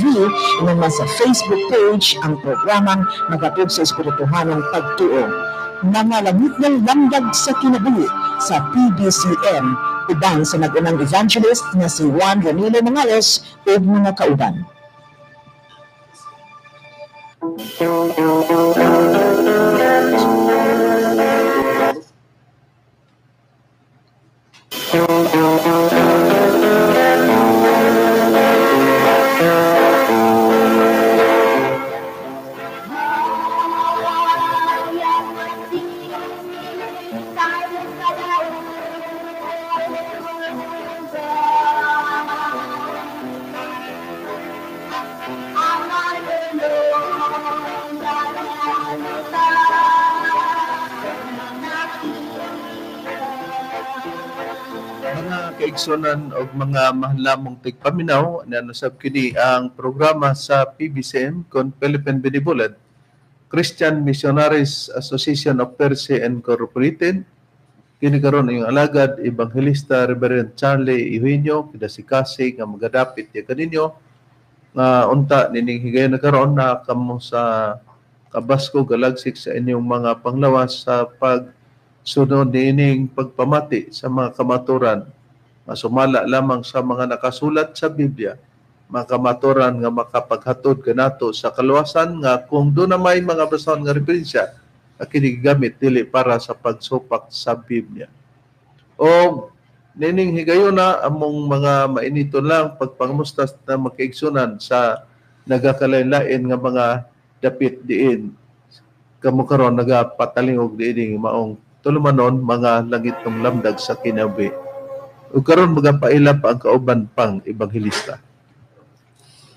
Ingon man sa Facebook page ang programang magatod sa espirituhanong pagtuo. Mga Langitnong Lamdag sa Kinabuhi sa PBCM uban sa nag-unang evangelist nga si Juan Ronilo Mangalos ug mga kauban. Mga kaigsunan og mga mahalamong tigpaminaw, nanusab kini ang programa sa PBCM kon Philippine Benevolent Christian Missionaries Association of Perse Incorporated. Kini karon ang alagad Ebanghelista Reverend Charlie Eugenio kida si Kasi nga magadapit ya kaninyo nga unta nining higayon na karon na kamo sa kabasko galagsik sa inyong mga panglawas sa pagsunod niining pagpamati sa mga kamaturan nga sumala lamang sa mga nakasulat sa Biblia, mga kamaturan nga makapaghatod kanato sa kaluwasan nga kung doon na may mga basahon nga referensya nga kini gigamit dili para sa pagsupak sa Biblia. O nining higayona among mga mainiton lang pagpangamusta na makaigsunan sa nagakalain-lain nga mga dapit diin kamo karon nagapatalingog diining maong tulumanon mga langitnong lamdag sa kinabuhi. Ug karon magapaila pa ang kauban pang ebanghelista.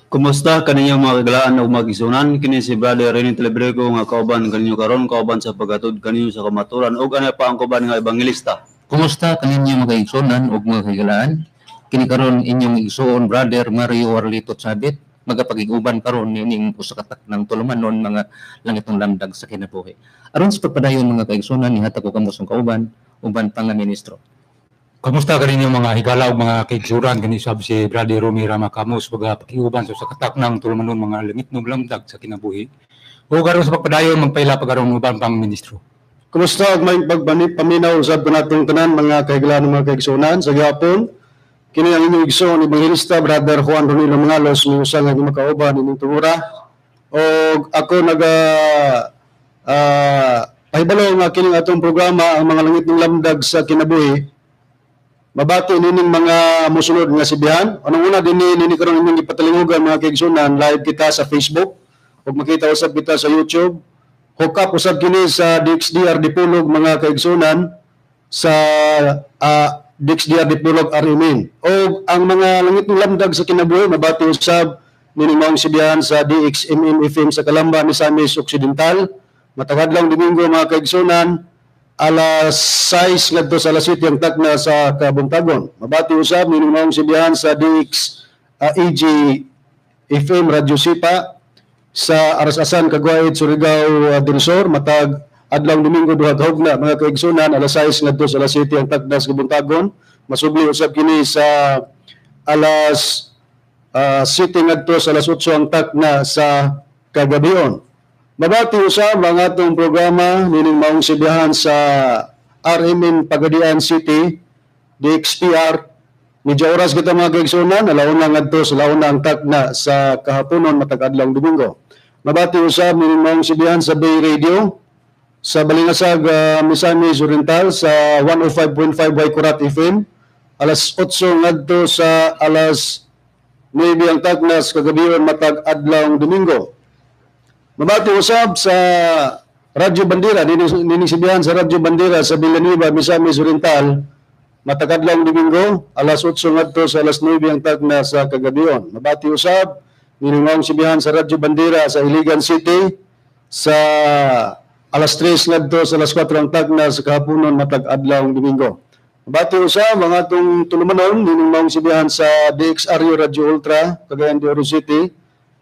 Kumusta kaninyo mga kagalaan ug mga igsunan? Kini si Brother Rene Telebrego nga kauban kaninyo karon, kauban sa paghatod kaninyo sa kamaturan ug ana pa ang kauban nga ebanghelista. Kumusta kaninyo mga igsunan ug mga kagalaan? Kini karon inyong igsuon Brother Mario Arlito Chabit magapagiguban karon niining usa ka taknang tulumanon mga langitong lamdag sa kinabuhi. Aron sa pagpadayon mga kaigsunan, nihatag ko kamo sa kauban uban pa nga ministro. Kamusta kaninyo mga higala ug mga kaigsuran? Kini sab si Brother Romy Rama Camus pagapakiuban sa kataknang tulumanon mga langitnong lamdag sa kinabuhi. O karon sa pagpadayon magpaila pa karon uban pang ministro. Kumusta og may pagbani paminaw usab kanatong tanan mga kahigalaan mga kaigsunan sa gihapon. Kini ang inyong igsoon Ebanghelista Brother Juan Ronilo Mangalos ni usa nga makauban ining tungura. Og ako naga pahibalo nga kining atong programa ang mga langitnong lamdag sa kinabuhi. Mabati nining mga mosunod nga sibihan. Anong una dinhi nini karon inyong gipatalingugan mga kaigsunan, live kita sa Facebook ug makita usab kita sa YouTube. Hook up usab kini sa DXDR Dipolog mga kaigsunan sa DXDR Dipolog RMN. Og ang mga langitnong lamdag sa kinabuhi mabati usab nining maong sibihan sa DXMM FM sa Calamba, Misamis Occidental. Matag adlaw Domingo mga kaigsunan, alas 6 ngadto sa alas 7 ang takna sa kabuntagon. Mabati usab nining maong sibihan sa DX EG FM Radyo Sipa sa Arasasan, Cagayan, Surigao del Sur matag adlaw Domingo duha ka hugna mga kaigsunan, alas 6 ngadto sa alas 7 ang takna sa kabuntagon. Masubli usab kini sa alas 7 ngadto sa alas 8 ang takna sa kagabion. Mabati usab ang atong programa nining maong sibihan sa RMN Pagadian City DXPR. Medyo oras kita mga kaigsunan, alauna ngadto sa launa ang takna sa kahaponon matag adlaw Domingo. Mabati usab nining maong sibihan sa Bay Radio sa Balingasag, Misamis Oriental sa 105.5 Waikurat FM alas 8 ngadto sa alas 9 ang takna sa kagabion matag adlaw Domingo. Mabati usab sa Radyo Bandera, nining sibihan sa Radyo Bandera sa Villanueva, Misamis Oriental, matag adlaw Domingo, alas 8 ngadto sa alas 9 ang takna sa kagabion. Mabati usab nining maong sibihan sa Radyo Bandera sa Iligan City sa alas 3 ngadto sa alas 4 ang takna sa kahaponon matag adlaw Domingo. Mabati usab ang atong tulumanon nining maong sibihan sa DXRU Radyo Ultra, Cagayan de Oro City,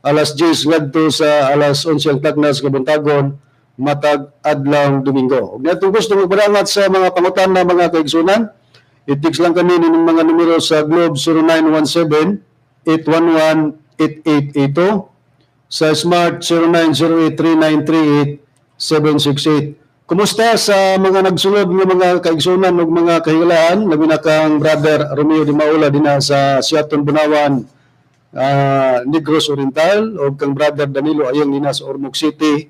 alas 10 ngadto sa alas 11 ang takna sa kabuntagon matag adlaw Domingo. Ug natong gusto magpadangat sa mga pangutana mga kaigsunan, i-text lang kami nining mga numero sa Globe 0917 811 8882, sa Smart 0908-3938-768. Kumusta sa mga nagsunod nga mga kaigsunan ug mga kahigalaan, labi na kang Brother Romeo Di Maula dinha sa Siaton, Bunawan, Negros Oriental, ug kang Brother Danilo Ayong dinha sa Ormoc City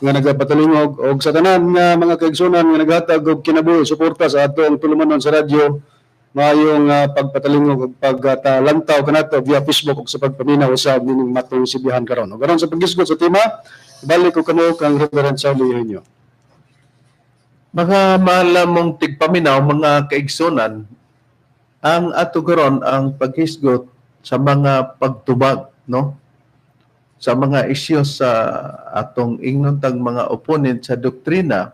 nga nagapatalingog, og sa tanan nga mga kaigsunan nga naghatag og kinabuhi suporta sa atong tulumanon sa radyo, maayong pagpatalingog ug pagtalantaw kanato via Facebook ug sa pagpaminaw usab nining matong sibihan karon. Ug karon sa paghisgot sa tema, balik ko kamo kang Reverend Charlie Eugenio. Mga mahal mong tigpaminaw, mga kaigsunan, ang ato karon ang paghisgot sa mga pagtubag, no? Sa mga isyu sa atong ingnon tag mga opponent sa doktrina,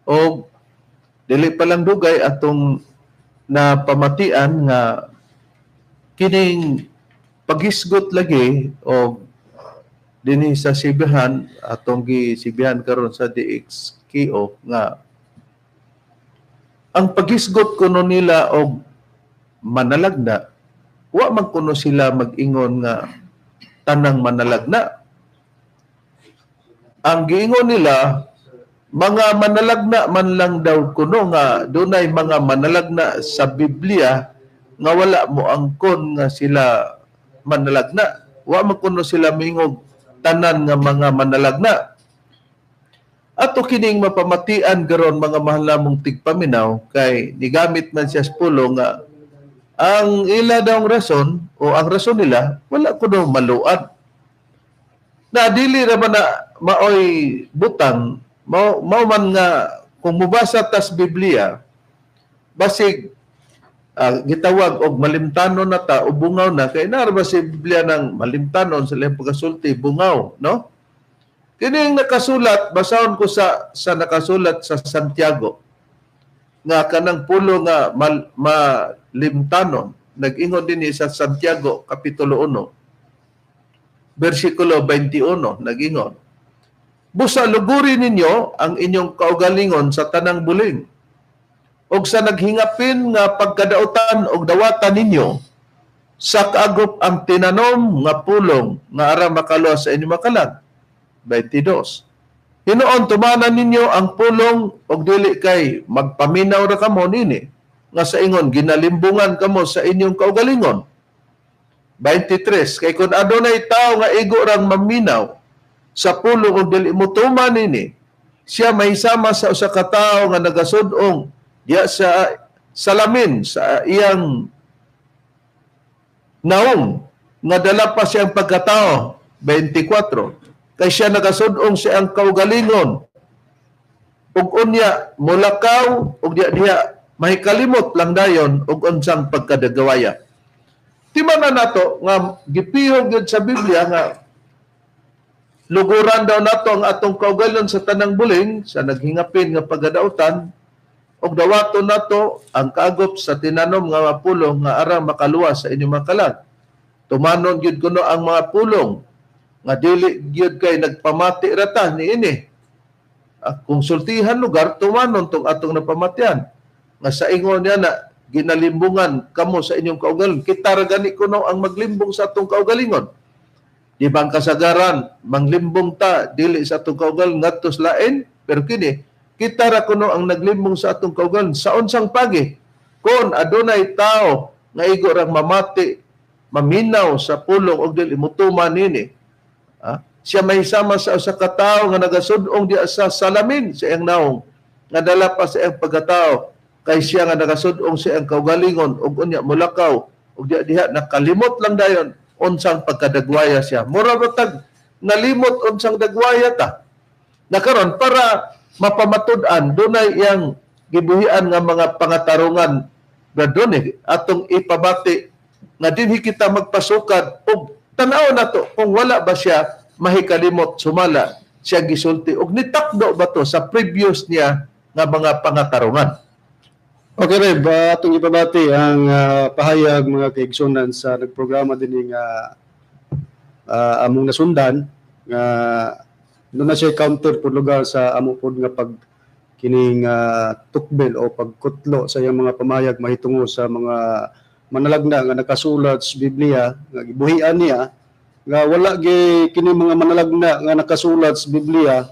o dili pa lang dugay atong napamatian nga kining paghisgot lagi o dinhi sa sibihan atong gisibihan karon sa DXKO nga ang paghisgot kuno nila og manalagna, wa man kuno sila mag-ingon nga tanang manalagna. Ang giingon nila, mga manalagna man lang daw kuno nga dunay mga manalagna sa Biblia nga wala mo angkon nga sila manalagna. Wa man kuno sila miingog tanan nga mga manalagna. Ato kining mapamatian garon mga mahal namong tigpaminaw kay nigamit man siya sa pulo nga ang ila daw rason o ang rason nila wala kuno maluad. Na dili ra ba na maoy butang mao man nga kung mubasa tas Biblia basig gitawag og malimtanon na ta o bungaw na kay naa ra ba sa Biblia ng malimtanon sa ilang pagkasulti bungaw, no? Kining nakasulat, basahon ko sa nakasulat sa Santiago nga kanang pulo nga malimtanon, nag-ingon dinhi sa Santiago kapitulo 1 bersikulo 21, nag-ingon, busa luguri ninyo ang inyong kaugalingon sa tanang buling og sa naghingapin nga pagkadautan og dawatan ninyo sa kaagop ang tinanom nga pulong nga ara makaluwas sa inyong makalag. 22. Hinuon tumanan ninyo ang pulong og dili kay magpaminaw ra kamo nini nga sa ingon ginalimbungan kamo sa inyong kaugalingon. 23. Kay kun adunay tawo nga igo rang maminaw sa pulong og dili motuman nini, siya mahisama sa usa ka tawo nga nagasud-ong diya sa salamin sa iyang naong nga dala pa siyang pagkatao. 24. Kay siya nagasud-ong sa iyang kaugalingon ug unya mulakaw ug diya diha mahikalimot lang dayon og unsang pagkadagawaya. Timan na nato nga gipihog gyud sa Biblia nga luguran daw nato ang atong kaugalingon sa tanang buling sa naghingapin nga pagkadautan ug dawaton nato ang kaagop sa tinanom nga mapulong nga aram makaluwas sa inyong makalag. Tumanon gyud kuno ang mga pulong nga dili gyud kay nagpamati ra ta niini. Kung sultihan lugar, tumanon tong atong napamatian. Nga sa ingon niya na ginalimbungan kamo sa inyong kaugalingon. Kita ra gani kuno ang maglimbong sa atong kaugalingon. Di ba ang kasagaran manglimbong ta dili sa atong kaugalingon ngadto sa lain, pero kini kita ra kuno ang naglimbong sa atong kaugalingon sa unsang pagi. Kon adunay tao nga igo rang mamati, maminaw sa pulong og dili motuman nini. Siya mahisama sa usa ka tawo nga nagasud-ong diya sa salamin sa iyang naong nga dala pa sa iyang pagkatao, kay siya nga nagasud-ong sa iyang kaugalingon ug unya mulakaw ug diya diha nakalimot lang dayon unsang pagkadagwaya siya. Mura ba tag nalimot unsang dagwaya ta. Na karon para mapamatud-an dunay iyang gibuhian nga mga pangatarungan bradone atong ipabati nga dinhi kita magpasukad og tanaw nato kung wala ba siya mahikalimot sumala siya gisulti og nitakdo ba to sa previous niya nga mga pangatarungan. Okay, Reb, atong ipabati ang pahayag mga kaigsunan sa nagprograma din nga among nasundan nga doon na siya counter po lugar sa amo pod nga pag kining tukbel o pagkutlo sa iyang mga pamayag mahitungo sa mga manalagna nga nakasulat sa Biblia nga gibuhian niya Nga wala gi kini mga manalagna nga nakasulat sa Biblia,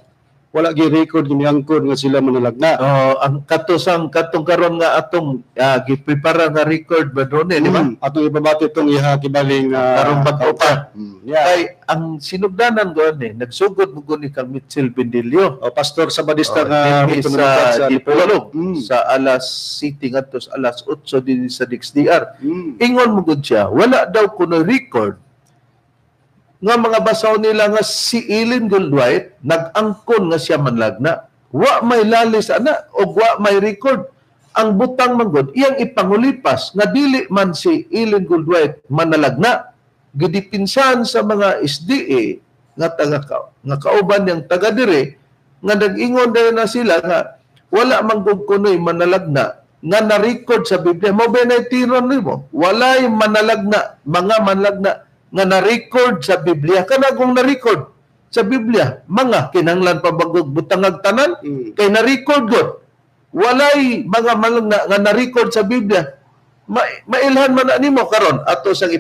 wala gi record gi miangkon nga sila manalagna. Oh, ang katusang katong karon nga atong giprepara nga record ba doon eh, di ba? Atong ipabati itong iha kibaling Karong bag-o pa. Yeah. Kay ang sinugdanan ko ani nagsugod mo guni kang Mitchell Bendilio. Oh, pastor sa Badista nga dinhi sa Dipolog sa alas City ngadto sa alas 8 dinhi sa DXDR. Ingon mo gud siya, wala daw kuno record nga mga basaw nila nga si Ellen Goldwhite nag-angkon nga siya manlagna. Wa may lalis ana og wa may record. Ang butang manggod iyang ipangulipas nga dili man si Ellen Goldwhite manalagna. Gidipinsan sa mga SDA nga taga nga kauban niyang taga dire nga nag-ingon dahil na sila nga wala man gud kunoy manalagna nga na-record sa Biblia. Mo ba na tiron nimo? Walay manalagna, mga manalagna nga na-record sa Biblia. Kana kung na-record sa Biblia, mga kinahanglan pa bagog butangag tanan kay na-record god. Walay mga manalagna nga na-record sa Biblia. Mailhan man na nimo karon ato sang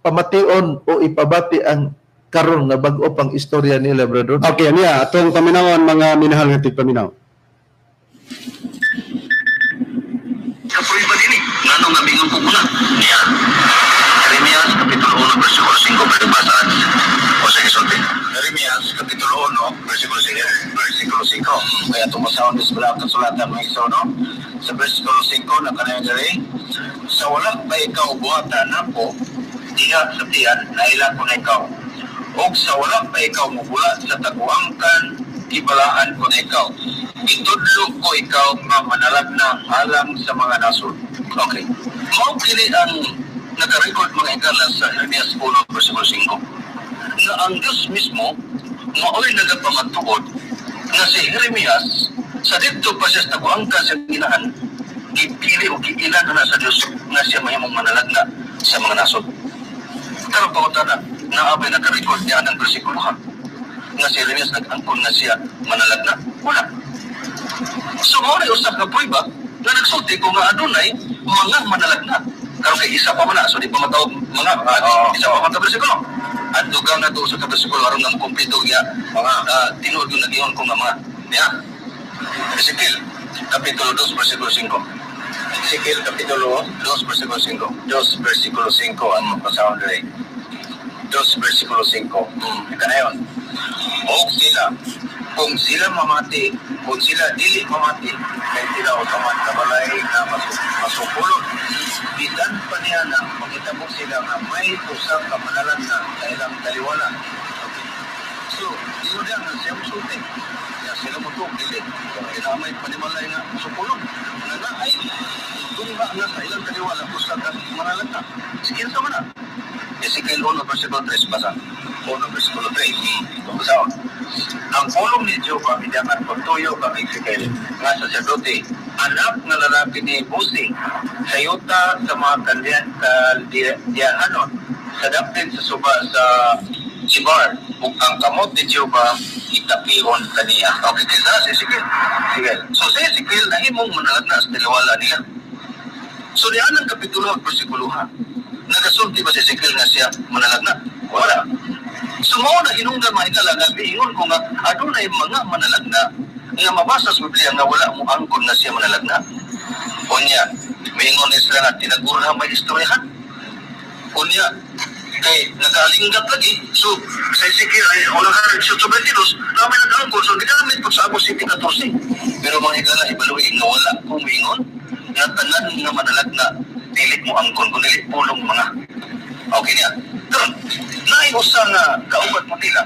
pamation o ipabati ang karon nga bag-o pang istorya nila, brother. Okay, niya atong paminawon mga minahal nga tigpaminaw. Kapruiba din eh. Ngano nga bingon ko muna. Niya. Jeremias, Kapitulo 1, versikulo 5, pero basaan. O sige, sulti. Jeremias, Kapitulo 1, versikulo 5. Versikulo 5. Kaya tumasahon sa balak kasulatan mga iso, no? Sa versikulo 5, na kanayang dali, sa wala pa ikaw buhatan na po, diha sa tiyan, naila ko na ikaw. Og sa wala pa ikaw mubula sa taguangkan, ibalaan ko na ikaw. Itudlo ko ikaw nga manalagna alang sa mga nasod. Okay. Mao kini ang naka-record mga igala sa Jeremias 1, versikulo 5. Na ang Diyos mismo mao'y nagapamatuod nga si Jeremias sa didto pa siya sa taguangkan sa ginahan, gipili o giilan na sa Diyos nga siya mahimong manalagna sa mga nasod. Pero pangutana, naabay naka-record niya ang versikulo ha? Nga si Jeremias nag-angkon nga siya manalagna? Wala. So, mao na usap nga prueba nga nagsulti ko nga adunay mga manalagna. Karon kay isa pa man na, so di pa matawag mga, isa pa man ka bersikulo. At dugang na to sa ka bersikulo aron nga mokumpleto niya mga tinuod yung nagiyon ko nga mga. Niya. Ezekiel, Kapitulo 2, versikulo 5. Ezekiel, Kapitulo 2, versikulo 5. 2, versikulo 5, ang mapasahon diri. 2, versikulo 5. Kanayon. Og sila, kung sila mamati, kung sila dili mamati, kay sila usaman kabalay na masukulot. Bisan pa niya na makita mo sila nga may usa ka manalagna sa ilang taliwala. Okay. So, di mo diyan nga siya musulti. Kaya sila mo to, dili. Kaya may panimalay nga masukulot. Nga na ay tungga nga sa ilang taliwala usa ka manalagna. Sige sa man na. Ezekiel 1, versikulo 3, basa. 1, versikulo 3. Basaon. Ang pulong ni Jehovah midangan pagtuyo kang Ezekiel nga saserdote, anak nga lalaki ni Buzi, sa yuta sa mga kaldiyahanon, sa dapit sa suba sa Chibar, ug ang kamot ni Jehovah itapihon kaniya. Okay, kisa si Ezekiel. Sige. So si Ezekiel nahimong manalagna sa taliwala niya. So diyan ang kapitulo at versikulo ha. Nagasulti ba si Ezekiel nga siya manalagna? Wala. So mao na hinungdan mga higala nga giingon ko nga adunay mga manalagna nga mabasa sa Biblia nga wala mo angkon nga siya manalagna. Unya, miingon ni sila nga tinagurha may istoryahan. Unya, kay nakaalinggat lagi. So sa Ezekiel ay wala ka rin siya 22, na may nag-angkon. So gigamit po sa Amos 7:14. Pero mga higala ibaluhi nga wala kong miingon nga tanan nga manalagna dili mo angkon kun dili pulong mga. Okay niya. Karon, naay usa nga kauban mo nila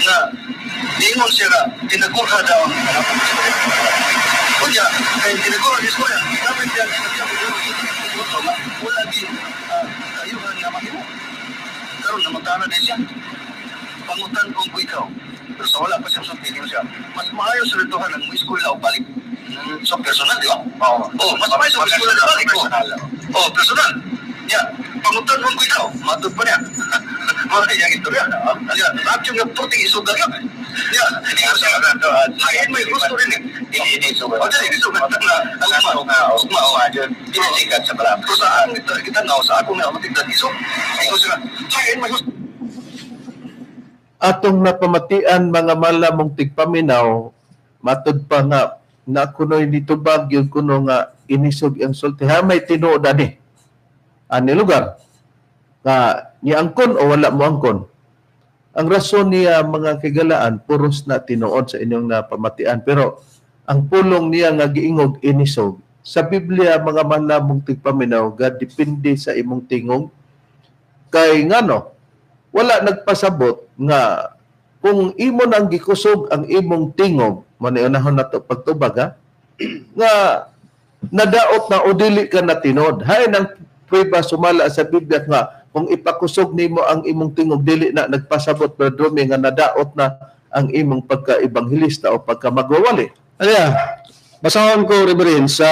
nga niingon siya nga tinagurha daw ang anak. Unya, kay tinagurha ni istorya, dapat siya nga wala di kayuhan nga mahimo. Karon namutana din siya. Pangutan kung ikaw. Pero sa wala pa siya sulti niyo siya. Mas maayo sa rituhan ang eskwela o balik. So personal, di ba? Oo. Oh, mas maayo sa eskwela na balik. Oh, personal. Ya, pangutan mo ikaw, matod pa niya. Mga iyang istorya. Ya, lahat yung nagputing isugal yun. Ya, hain may gusto rin eh. O, dili inisog na ugma. Ugma o. Dinisikat sa balab. Pero sa ang kita na sa akong na matigdan isog. Ingon siya, hain may gusto. Atong napamatian, mga malamong tigpaminaw, matud pa nga na kunoy nitubag yun kuno nga inisog ang sulti. Ha, may tinuod ani ani lugar nga niangkon o wala mo angkon. Ang rason niya, mga kigalaan, puros na tinuod sa inyong napamatian, pero ang pulong niya nga giingog inisog sa Biblia, mga malamong tigpaminaw, ga depende sa imong tingog, kay ngano wala nagpasabot nga kung imo nang gikusog ang imong tingog, maniunahon na to pagtubag ha, nga nadaot na o dili ka na tinod. Hain ang prueba sumala sa Biblia nga kung ipakusog nimo ang imong tingog, dili na nagpasabot, Brother Romy, nga nadaot na ang imong pagka-ebanghelista o pagka-magwawali. Aya, basahon ko, Reverend, sa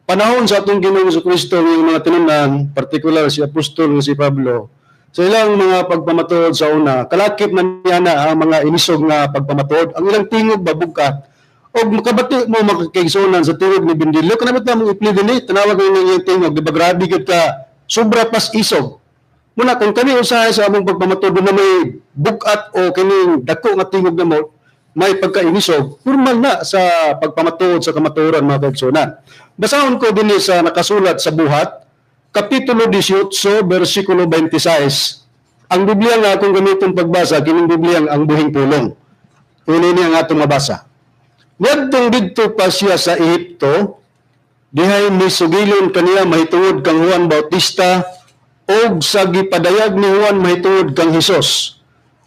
panahon sa atong Ginoong Kristo yung mga tinunan, partikular si Apostol si Pablo, sa ilang mga pagpamatuod sa una, kalakip man niya na ang mga inisog nga pagpamatuod, ang ilang tingog babugkat, o makabati mo makakaigsunan sa tingog ni Bendilio, kanabit na mong ipli din eh, tinawag mo yung tingog, di ba grabe gyud ka, sobra pas isog. Muna, kung kami usahay sa among pagpamatuod na may bukat o kining dako nga tingog na mo, may pagkainisog, normal na sa pagpamatuod sa kamatuoran, mga kaigsunan. Basahon ko din sa nakasulat sa Buhat, Kapitulo 18, versikulo 26. Ang Biblia nga akong gamiton pagbasa, kining Biblia ang buhing pulong. Ini niya nga atong mabasa. Ngadtong didto pa siya sa Ehipto, dihay misugilon kaniya mahitungod kang Juan Bautista og sa gipadayag ni Juan mahitungod kang Hesus.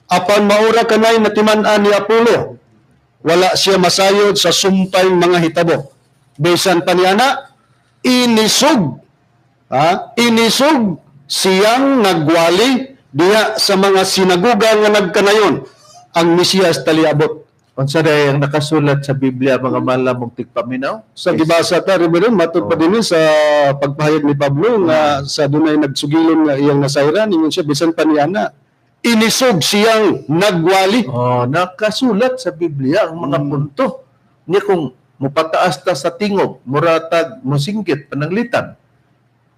Apan maura kanay natiman-an ni Apollo, wala siya masayod sa sumpay mga hitabo. Bisan pa niya na, inisog. Ha? Inisog siyang nagwali diha sa mga sinaguga nga nagkanayon ang Mesiyas taliabot. Unsa day ang nakasulat sa Biblia, mga malamong tigpaminaw? Sa gibasa ta, Reverend, matud pa din sa pagpahayag ni Pablo nga sa dunay nagsugilon nga iyang nasayran, ingon siya bisan pa niya na inisog siyang nagwali. Oh, nakasulat sa Biblia ang mga punto. Niya kung mupataas ta sa tingog, muratag mosinggit pananglitan.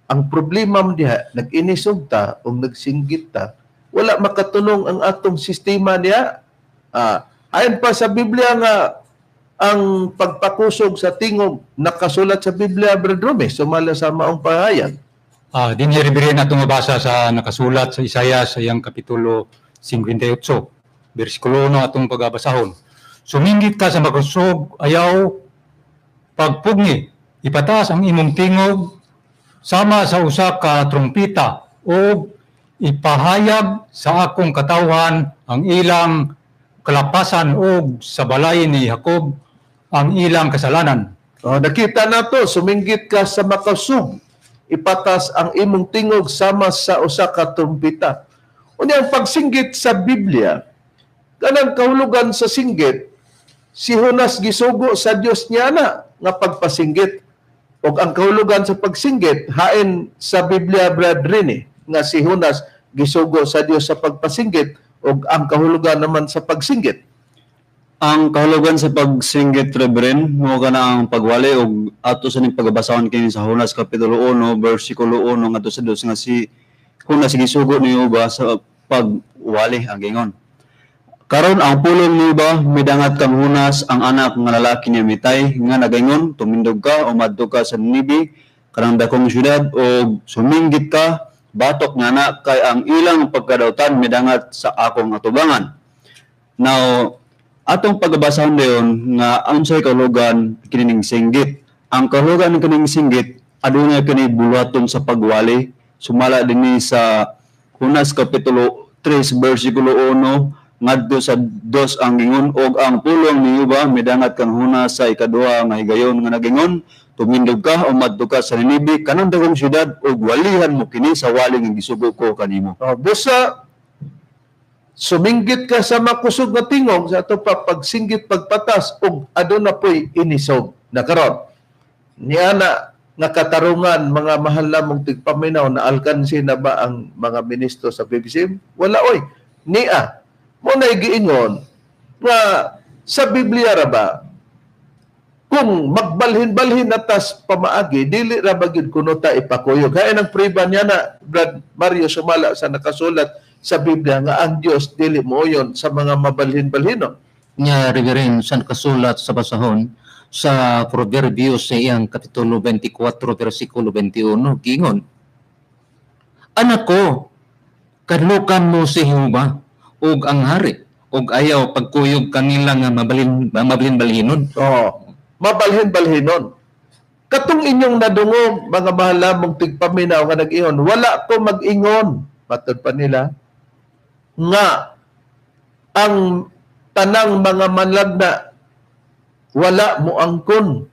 Ang problema mo diha, nag-inisog ta o nagsinggit ta, wala makatulong ang atong sistema niya. Ayon pa sa Biblia nga ang pagpakusog sa tingog nakasulat sa Biblia, Brother Rome, sumala sa maong pahayag. Din niya rin atong mabasa sa nakasulat sa Isaiah sa iyang kapitulo 58, bersikulo 1 atong pagabasahon. Suminggit ka sa makusog, ayaw pagpugni, ipataas ang imong tingog sama sa usa ka trumpita o ipahayag sa akong katawhan ang ilang kalapasan og sa balay ni Jacob ang ilang kasalanan. Oh, nakita na to, suminggit ka sa makasug, ipatas ang imong tingog sama sa usa ka trumpita. Unya ang pagsinggit sa Biblia, kanang kahulugan sa singgit, si Jonas gisugo sa Dios niya na nga pagpasinggit. Og ang kahulugan sa pagsinggit, hain sa Biblia, Brad Rini, nga si Jonas gisugo sa Dios sa pagpasinggit, og ang kahulugan naman sa pagsinggit. Ang kahulugan sa pagsinggit, Reverend, mo ka na ang pagwali og ato sa ning pagbasahon kini sa Jonas kapitulo 1 bersikulo 1 ngadto sa 2 nga si Jonas gisugo ni Uba sa pagwali ang gingon. Karon ang pulong ni Uba midangat kang Jonas ang anak nga lalaki ni Amitay nga nagaingon, tumindog ka o madto ka sa Ninibe kanang dakong syudad og suminggit ka batok nga na kay ang ilang pagkadawtan midangat sa akong atubangan. Now, atong pagbasahon dayon nga unsay kahulugan kining singgit. Ang kahulugan kining singgit adunay kini buluhaton sa pagwali sumala dinhi sa Jonas kapitulo 3 bersikulo 1 ngadto sa 2 ang gingon, og ang pulong ni Uba midangat kang Jonas sa ikaduha nga higayon nga nagingon, tumindog ka o madto ka sa Ninibe kanang dagong syudad og walihan mo kini sa wali nga gisugo ko kanimo. Oh, busa suminggit ka sa makusog nga tingog sa ato pa pagsinggit pagpatas og aduna poy inisog na karon. Niya na nga katarungan, mga mahal lamong tigpaminaw, na alkansi na ba ang mga ministro sa PBCM? Wala oy. Nia mo na giingon Nga sa Biblia ra ba, kung magbalhin-balhin na tas pamaagi, dili ra ba gyud kuno ta ipakuyog. Kaya ang priba niya na, Brad Mario, sumala sa nakasulat sa Biblia nga ang Dios dili mooyon sa mga mabalhin-balhino. Nya, Reverend, sa nakasulat sa basahon sa Proverbios sa iyang Kapitulo 24, versikulo 21, gingon, "Anak ko, kadlukan mo si Jehova ug ang hari, ug ayaw pagkuyog kanila nga mabalin mabalin-balhinon." Oo. Mabalhin-balhinon. Katong inyong nadungog, mga mahalamong tigpaminaw nga nag-ingon, wala ko mag-ingon, matod pa nila, nga ang tanang mga manlagna wala mo angkon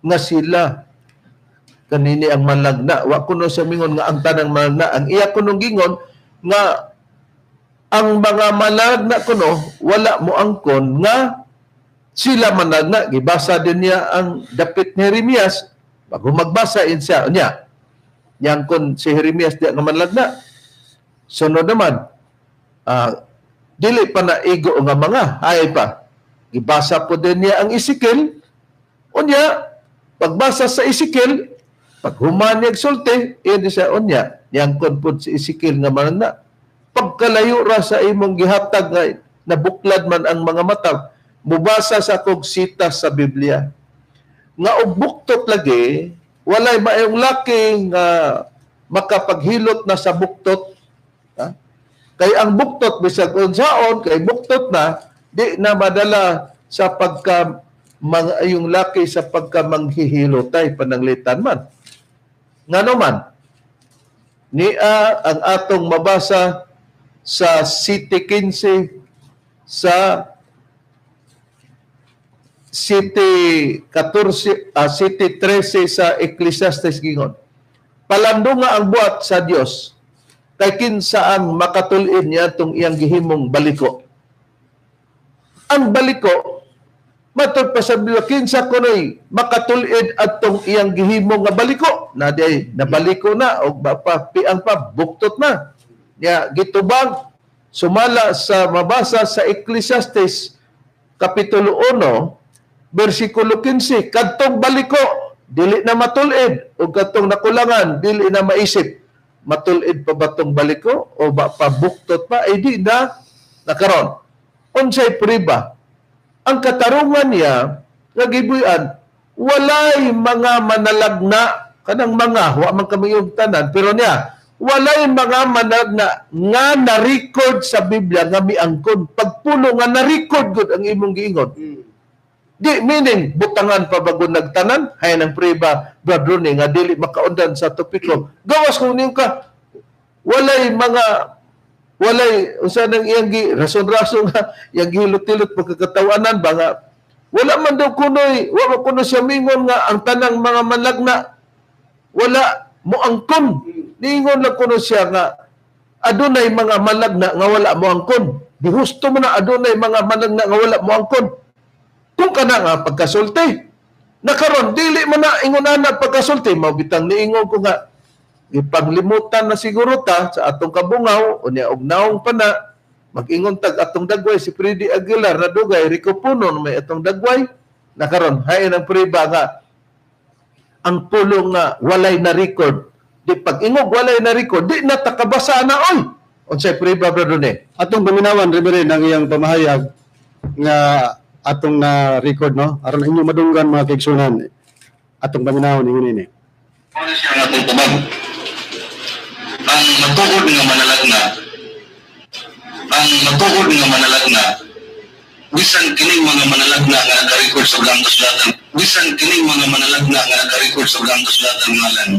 nga sila kanini ang manlagna. Wa kuno sa mingon nga ang tanang manlagna. Ang iya kunong gingon nga ang mga manlagna kuno wala mo angkon nga sila manlagna. Gibasa din niya ang dapit ni Jeremias bago magbasa in siya niya nyangkon si Jeremias diya nga manlagna. Sunod naman, dili pa na igo nga mga hay pa. Gibasa po din niya ang Ezekiel. Unya, pagbasa sa Ezekiel, paghuman niya sulti, iyan siya unya, niyangkon po si Ezekiel nga manlagna. Pagkalayo ra sa imong gihatag nga nabuklad man ang mga mata, mubasa sa kog sita sa Biblia. Nga og buktot lagi, walay maayong laki nga makapaghilot na sa buktot. Ha? Kay ang buktot bisag unsaon, kay buktot na, di na madala sa pagka yung laki sa pagka manghihilotay pananglitan man. Ngano man, niya ang atong mabasa sa City 15, sa City 14, City 13 sa Ecclesiastes gingon. Palandunga ang buhat sa Dios kay kinsa ang makatul-in niya itong iyang gihimong baliko. Ang baliko, matod pa sa Biblia, kinsa kunoy makatul-id atong iyang gihimong nga baliko. Na di nabaliko na og pa piang pa buktot na. Nya gitubag sumala sa mabasa sa Ecclesiastes Kapitulo 1 versikulo 15, kadtong baliko dili na matul-id ug kadtong nakulangan dili na maisip. Matul-id pa ba tong baliko o ba pa buktot pa? Ay di na nakaron. Unsay priba? Ang katarungan niya nga gibuyan, walay mga manalagna, kanang mga, wa man kami yung tanan, pero niya, walay mga manalagna nga na-record sa Biblia nga miangkon. Pagpulo nga na-record gud ang imong giingon. Di, meaning, butangan pa bago nagtanan, hay ng priba, Brad Rooney, nga dili makaundan sa topiko. Gawas kung niyo ka, walay mga, walay, unsa nang iyang rason-rason nga, iyang gihilot-hilot pagkakatawanan ba nga, wala man daw kunoy, wala kuno siya mingon nga ang tanang mga manlagna, wala mo angkon. Niingon lang kuno siya nga, adunay mga manlagna nga wala mo angkon. Di husto mo na adunay mga manlagna nga wala mo angkon. Kung kana nga pagkasulti, nakaron dili mo na ingon na pagkasulti, mao bitang niingon ko nga ipanglimutan na siguro ta sa atong kabungaw unya og naong pa na mag-ingon tag atong dagway si Freddy Aguilar na dugay Rico Puno may atong dagway nakaron hain ang priba nga ang pulong nga walay na record. Di pag ingog walay na record, di na takabasa na oy. Unsay priba, Brother Rene? Atong paminawan, Reverend, ang iyang pamahayag nga atong na record, no? Aron inyong madunggan, mga kaigsunan. Atong paminawon ingon ini. Ano siya nga atong tubag? Ang matuod nga manalagna, ang matuod nga manalagna, bisan kining mga manalagna nga naka-record sa blang kasulatan, bisan kining mga manalagna nga naka-record sa blang kasulatan ngalan,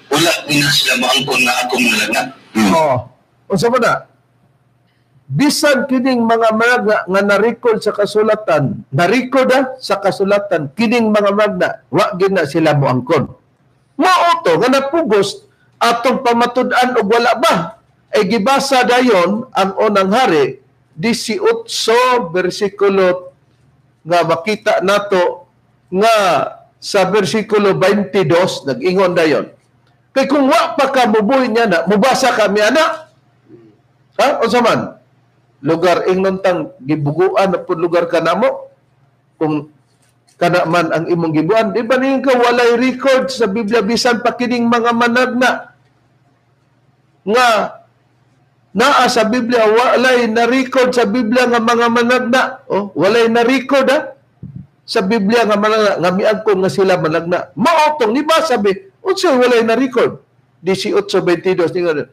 wala gina sila maangkon nga ako manalagna. Oo. Unsa man na? Bisan kining mga manalagna nga na-record sa kasulatan, na-record sa kasulatan, kining mga manalagna, wa gina sila moangkon. Mao to nga napugos atong pamatud-an og wala ba? Ay gibasa dayon ang unang hari 18 bersikulo nga makita nato nga sa bersikulo 22 nag-ingon dayon. Kay kung wa pa ka mubuhi niya na, mubasa kami ana. Ha? Unsa man? Lugar ingnon tang gibuguan na pud lugar kanamo kung kana man ang imong gibuan. Di ba niyon ka walay record sa Biblia bisan pa kining mga managna nga naa sa Biblia, walay na record sa Biblia nga mga managna. Oh, walay na record sa Biblia nga managna nga miagkon nga sila managna. Mao tong nibasa be unsay walay na record? 18:22 ningon.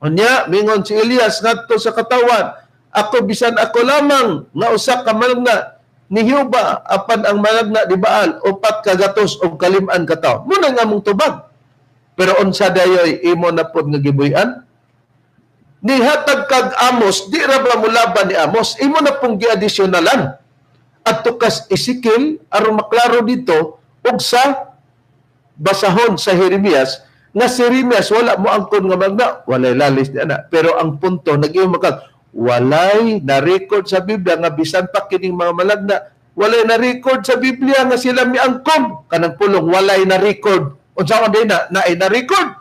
Unya mingon si Elias ngadto sa katawan, ako bisan ako lamang nga usa ka managna ni Jehova, apan ang managna di Baal 400 og kalim-an ka tawo. Muna nga among tubag. Pero unsa dayoy imo na pod nga gibuy-an? Nihatag kag Amos, di ra ba mulaban ni Amos, imo na pong giadisyonalan. Adto kas Ezekiel aron maklaro dito ug sa basahon sa Jeremias nga si Jeremias wala mo angkon nga magna, walay lalis ni ana. Pero ang punto nag-iyon makag walay na record sa Biblia nga bisan pa kining mga malagna, walay na record sa Biblia nga sila miangkon. Kanang pulong walay na record. Unsa man din na naay na record?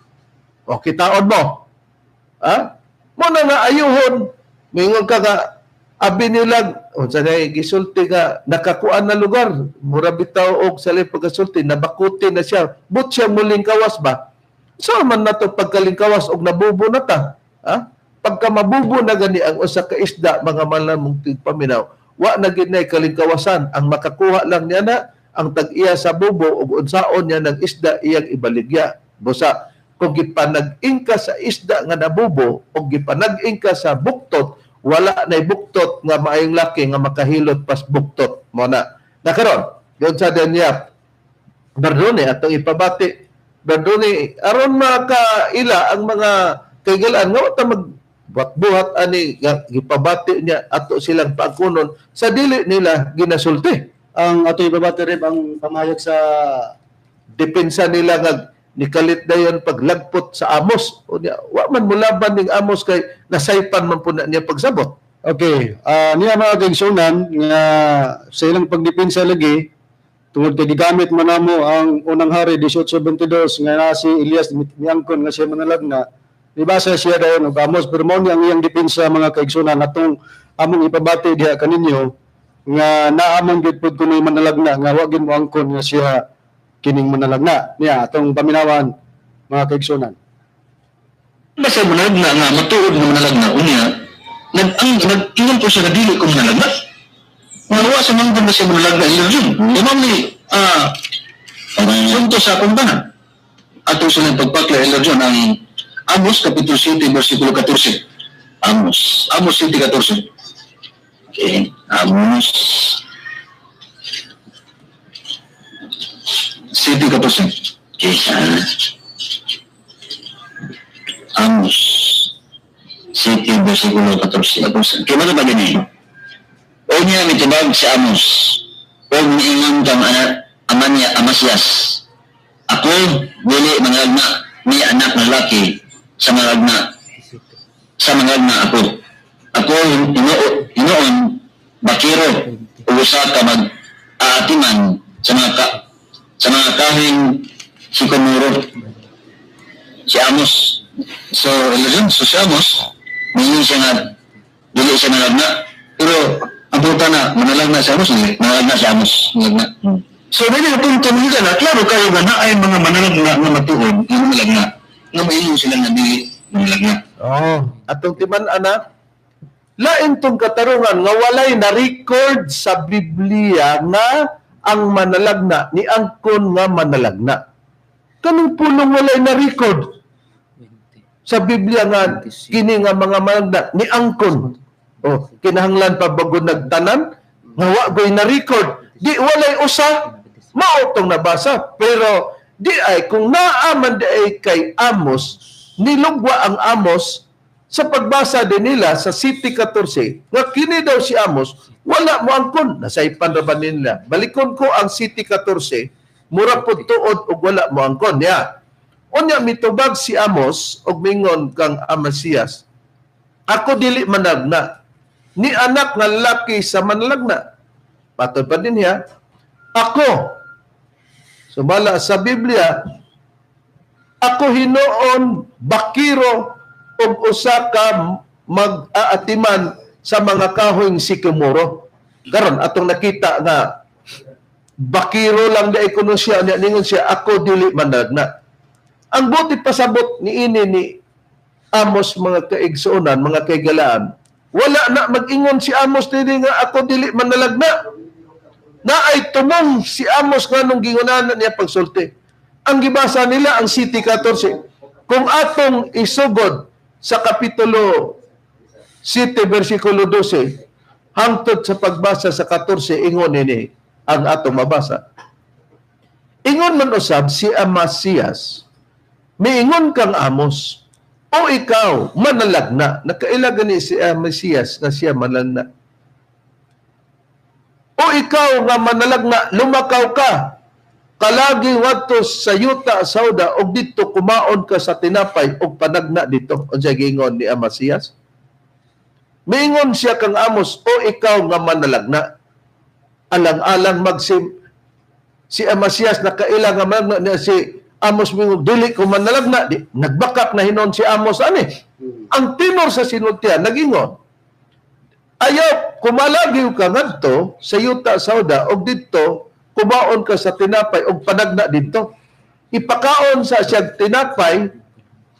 O kitaon mo. Ha? Mo na nga ayuhon mingon ka nga abi nilag unsa nay gisulti nga nakakuan na lugar, mura bitaw og sa pagkasulti nabakuti na siya, but siya muling kawas ba? So man nato pagkalingkawas og nabubo na ta. Ha? Pagka mabubo na gani ang usa ka isda, mga malamong tigpaminaw, wa na gid nay kalingkawasan. Ang makakuha lang niya na ang tag-iya sa bubo ug unsaon niya ng isda iyang ibaligya. Busa kung gipanag-ing ka sa isda nga nabubo o gipanag-ing ka sa buktot, wala nay buktot nga maayong laki nga makahilot pas buktot. Mo na. Nakaron, doon sa Danya Bardone atong ipabati. Bardone, aron makaila ang mga kaigalaan nga wa ta magbuhat ani gipabati niya ato silang paagkunon sa dili nila ginasulti. Ang ato ipabati rib ang pamahayag sa depensa nila nga nikalit dayon paglagpot sa Amos. O niya, wa man mulaban ning Amos kay nasaypan man po na niya pagsabot. Okay, niya mga kaigsunan nga sa ilang pagdepensa lagi tungod kay gigamit man namo ang unang hari 18:22 nga na si Elias miangkon nga siya manalagna, nibasa siya dayon og Amos, pero mao ni ang iyang depensa mga kaigsunan atong among ipabati diha kaninyo nga naamang gyud pud kunoy manalagna nga wa gyud moangkon nga siya kining manalagna. Niya atong paminawan mga kaigsunan. Basta manalagna nga matuod nga manalagna unya nag-ingon po siya nga dili ko manalagna. Nga wa sa mangkon na siya manalagna illusion. Imam ni punto sa akong tanan. Ato sa nang pagpakla illusion ang Amos Kapitulo 7 versikulo 14. Amos 7:14. Okay, Amos 7:14. Okay, Amos 7 versikulo 14. Kaya ba ganyan? O niya mitubag si Amos, o niingon kang ama niya Amasias, ako dili mangalagna ni anak na laki sa mangalagna ako. Ako hinoon bakiro ug usa ka mag-aatiman sa mga kahing sikomuro. Si Amos. So, si Amos, niingon siya nga dili siya manalagna, pero ang puta na, manalagna si Amos, manalagna si Amos. Manalagna. So, dili na punto nila na, klaro kayo nga na ay mga manalagna nga matuod, nga manalagna, nga maingon sila nga dili manalagna. Oh, atong timan anak, lain tong katarungan nga walay na record sa Biblia nga ang manalagna ni angkon nga manalagna. Kanang pulong walay na record sa Biblia nga kini nga mga manalagna ni angkon. Oh, kinahanglan pa bago nagtanan nga wa goy na record. Di walay usa mao tong nabasa, pero di ay kung naa man di ay kay Amos, nilugwa ang Amos sa pagbasa din nila sa 7:14 nga kini daw si Amos wala mo angkon. Nasaypan ra ba nila? Balikon ko ang 7:14, mura pud tuod og wala mo angkon niya. Unya mitubag si Amos og mingon kang Amasias, ako dili managna ni anak nga lalaki sa manalagna. Patod pa din niya, ako sumala sa Biblia, ako hinoon bakiro og usa ka mag-aatiman sa mga kahoyng sikomoro. Karon atong nakita nga bakiro lang di kuno siya, niya ningon siya ako dili manalagna. Ang buti pasabot ni ini ni Amos, mga kaigsuonan, mga kaigalaan, wala na mag-ingon si Amos dili nga ako dili manalagna. Na ay tumong si Amos nga nung gingunanan niya pagsulti. Ang gibasa nila ang City 14. Kung atong isugod sa Kapitulo 7 versikulo 12 hangtod sa pagbasa sa 14, ingon ini ang atong mabasa. Ingon man usab si Amasias, miingon kang Amos, o ikaw manalagna. Nakaila gani si Amasias na siya manalagna. O ikaw nga manalagna, lumakaw ka kalagi wadto sa yuta Sauda og didto kumaon ka sa tinapay og panagna dito. Unsay giingon ni Amasias? Miingon siya kang Amos, o ikaw nga manalagna. Alang-alang magsim si Amasias nakaila nga manalagna niya si Amos mingon dili ko manalagna. Di, nagbakak na hinon si Amos ani. Ang tinor sa sinultian nagingon, ayaw kumalagiw ka ngadto sa yuta Sauda og didto kumaon ka sa tinapay og panagna didto. Ipakaon sa siya tinapay,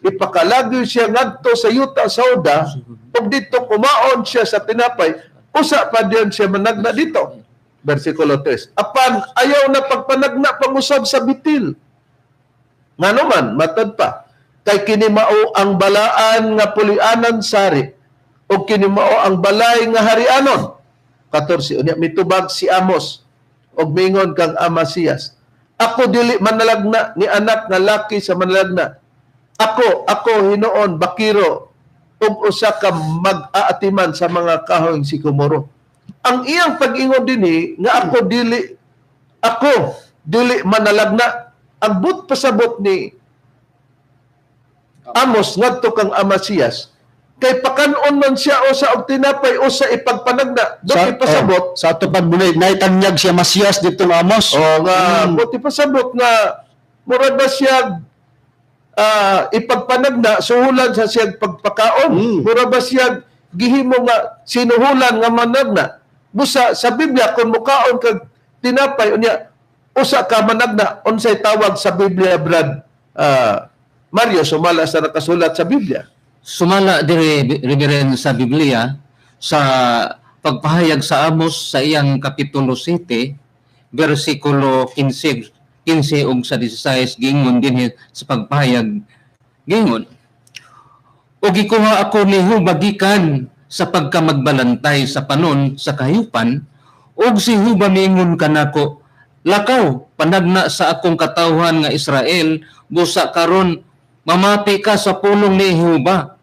ipakalagyo siya ngadto sa yuta Sauda og didto kumaon siya sa tinapay, usa pa diyan siya managna dito. Versikulo 3. Apan ayaw na pagpanagna pangusab sa bitil. Ngano man matod pa, kay kini mao ang balaan nga pulianan sari o kini mao ang balay nga harianon. 14. Unya mitubag si Amos og mingon kang Amasias, ako dili manalagna ni anak nga laki sa manalagna. Ako hinuon bakiro og usa ka mag-aatiman sa mga kahoy sikomoro. Ang iyang pag-ingon dinhi nga ako dili manalagna. Ang but pasabot ni Amos ngadto kang Amasias, kay pakanon man siya o sa og tinapay o sa ipagpanagna. Doon ipasabot. Oh, sa ato pagbunay, naitanyag si Amasias dito ng Amos. O nga, but ipasabot nga murag ba siya ipagpanagna, suhulan sa siya pagpakaon. Murag ba siya gihimo nga sinuhulan nga managna. Busa sa Biblia kung mukaon kag tinapay unya usa ka managna, unsay tawag sa Biblia, Brad Mario, sumala sa nakasulat sa Biblia? Sumala diri Reverend sa Biblia sa pagpahayag sa Amos sa iyang kapitulo 7 versikulo 15 ug sa 16, gingon dinhi sa pagpahayag, gingon, o gikuha ako ni Huba gikan sa pagkamagbalantay sa panon sa kahayupan, ug si Huba miingon kanako, lakaw panagna sa akong katawhan nga Israel, busa karon mamati ka sa pulong ni Jehova.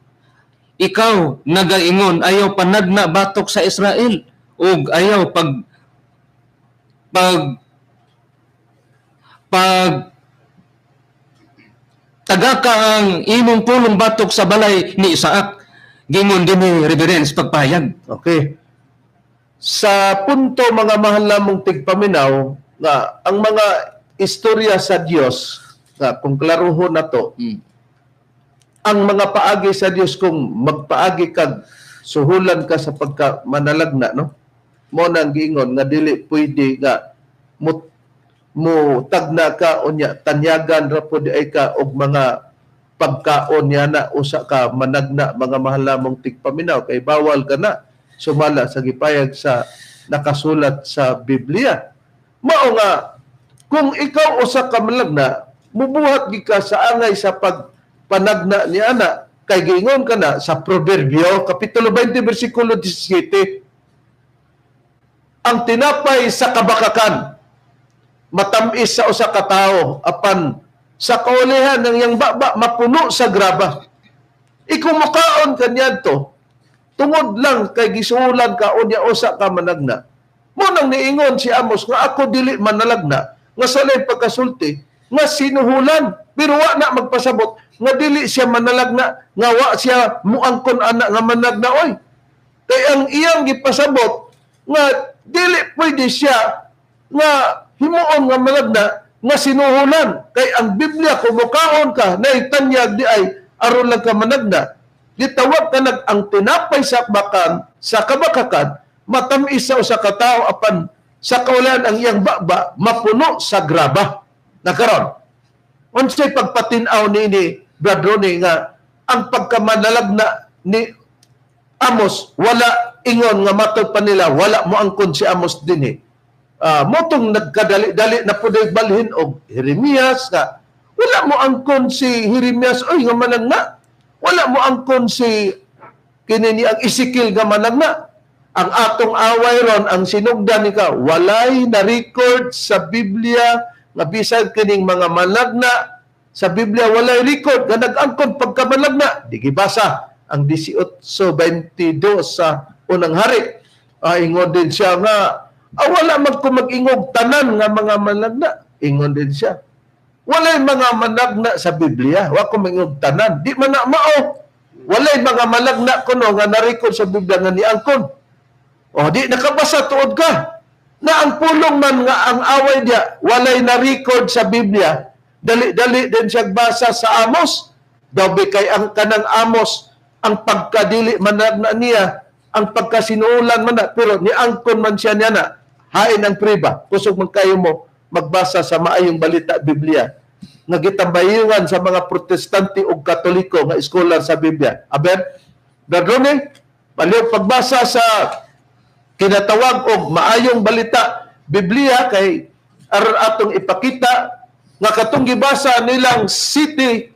Ikaw nagaingon ayaw panagna batok sa Israel ug ayaw pag pag pag tagaka ang imong pulong batok sa balay ni Isaac. Gingon dinhi Reverend pagpahayag. Okay. Sa punto mga mahal namong tigpaminaw nga ang mga istorya sa Dios nga kung klaruhon na to, ang mga paagi sa Dios kung magpaagi kag suhulan ka sa pagka manalagna, no? Mo nang giingon nga dili pwede nga mo tagna ka unya tanyagan ra pud ay ka og mga pagkaon niya na usa ka managna, mga mahal namong tigpaminaw, kay bawal ka na sumala sa gipayag sa nakasulat sa Biblia. Mao nga kung ikaw usa ka managna, mubuhat gid ka sa angay sa pagpanagna ni ana, kay giingon ka na sa Proverbio kapitulo 20 bersikulo 17, ang tinapay sa kabakakan matamis sa usa ka tawo, apan sa kaulihan ng iyang baba mapuno sa graba. Ikumukaon kaniadto tungod lang kay gisulan ka unya usa ka managna. Mo nang niingon si Amos nga ako dili manalagna, nga sa lay pagkasulti nga sinuhulan, pero wa na magpasabot nga dili siya manalagna, nga wa siya muangkon ana nga managna oy. Kay ang iyang gipasabot nga dili pwede siya nga himuon nga managna nga sinuhulan, kay ang Biblia kung mukaon ka naitanyag di ay aron lang ka managna. Gitawag kanag ang tinapay sa bakan sa kabakakan matamis sa usa ka tawo apan sa kaulan ang iyang baba mapuno sa graba. Nakaron unsay pagpatin-aw niini, Brad Ronnie, nga ang pagkamanalagna ni Amos wala ingon nga matod pa nila wala mo angkon si Amos dinhi. Motong nagkadali-dali na pudoy balhin og Jeremias nga wala mo angkon si Jeremias oy nga managna. Wala mo angkon si kini ni ang Ezekiel nga managna. Ang atong away ron ang sinugdan ni ka walay na record sa Biblia nga bisan kining mga managna sa Biblia walay record nga nag-angkon pagkamanagna. Di gibasa ang 18:22 sa unang hari. Ingon din siya nga wala magkumag-ingog tanan nga mga managna. Ingon din siya. Walay mga managna sa Biblia. Wa ko mangingog tanan. Di man na mao. Walay mga managna kuno nga na-record sa Biblia nga niangkon. O di nakabasa tuod ka. Na ang pulong man nga ang away diya walay na-record sa Biblia. Dali-dali din siya basa sa Amos. Daw kay ang kanang Amos ang pagkadili managna niya, ang pagkasinuulan man na, pero niangkon man siya niya na hain ang priba. Kusog man kayo mo magbasa sa maayong balita Biblia nga gitambayungan sa mga Protestante ug Katoliko nga scholar sa Biblia. Aber, Brad Ronnie, baliw pagbasa sa kinatawag og maayong balita Biblia kay aron atong ipakita nga katong gibasa nilang City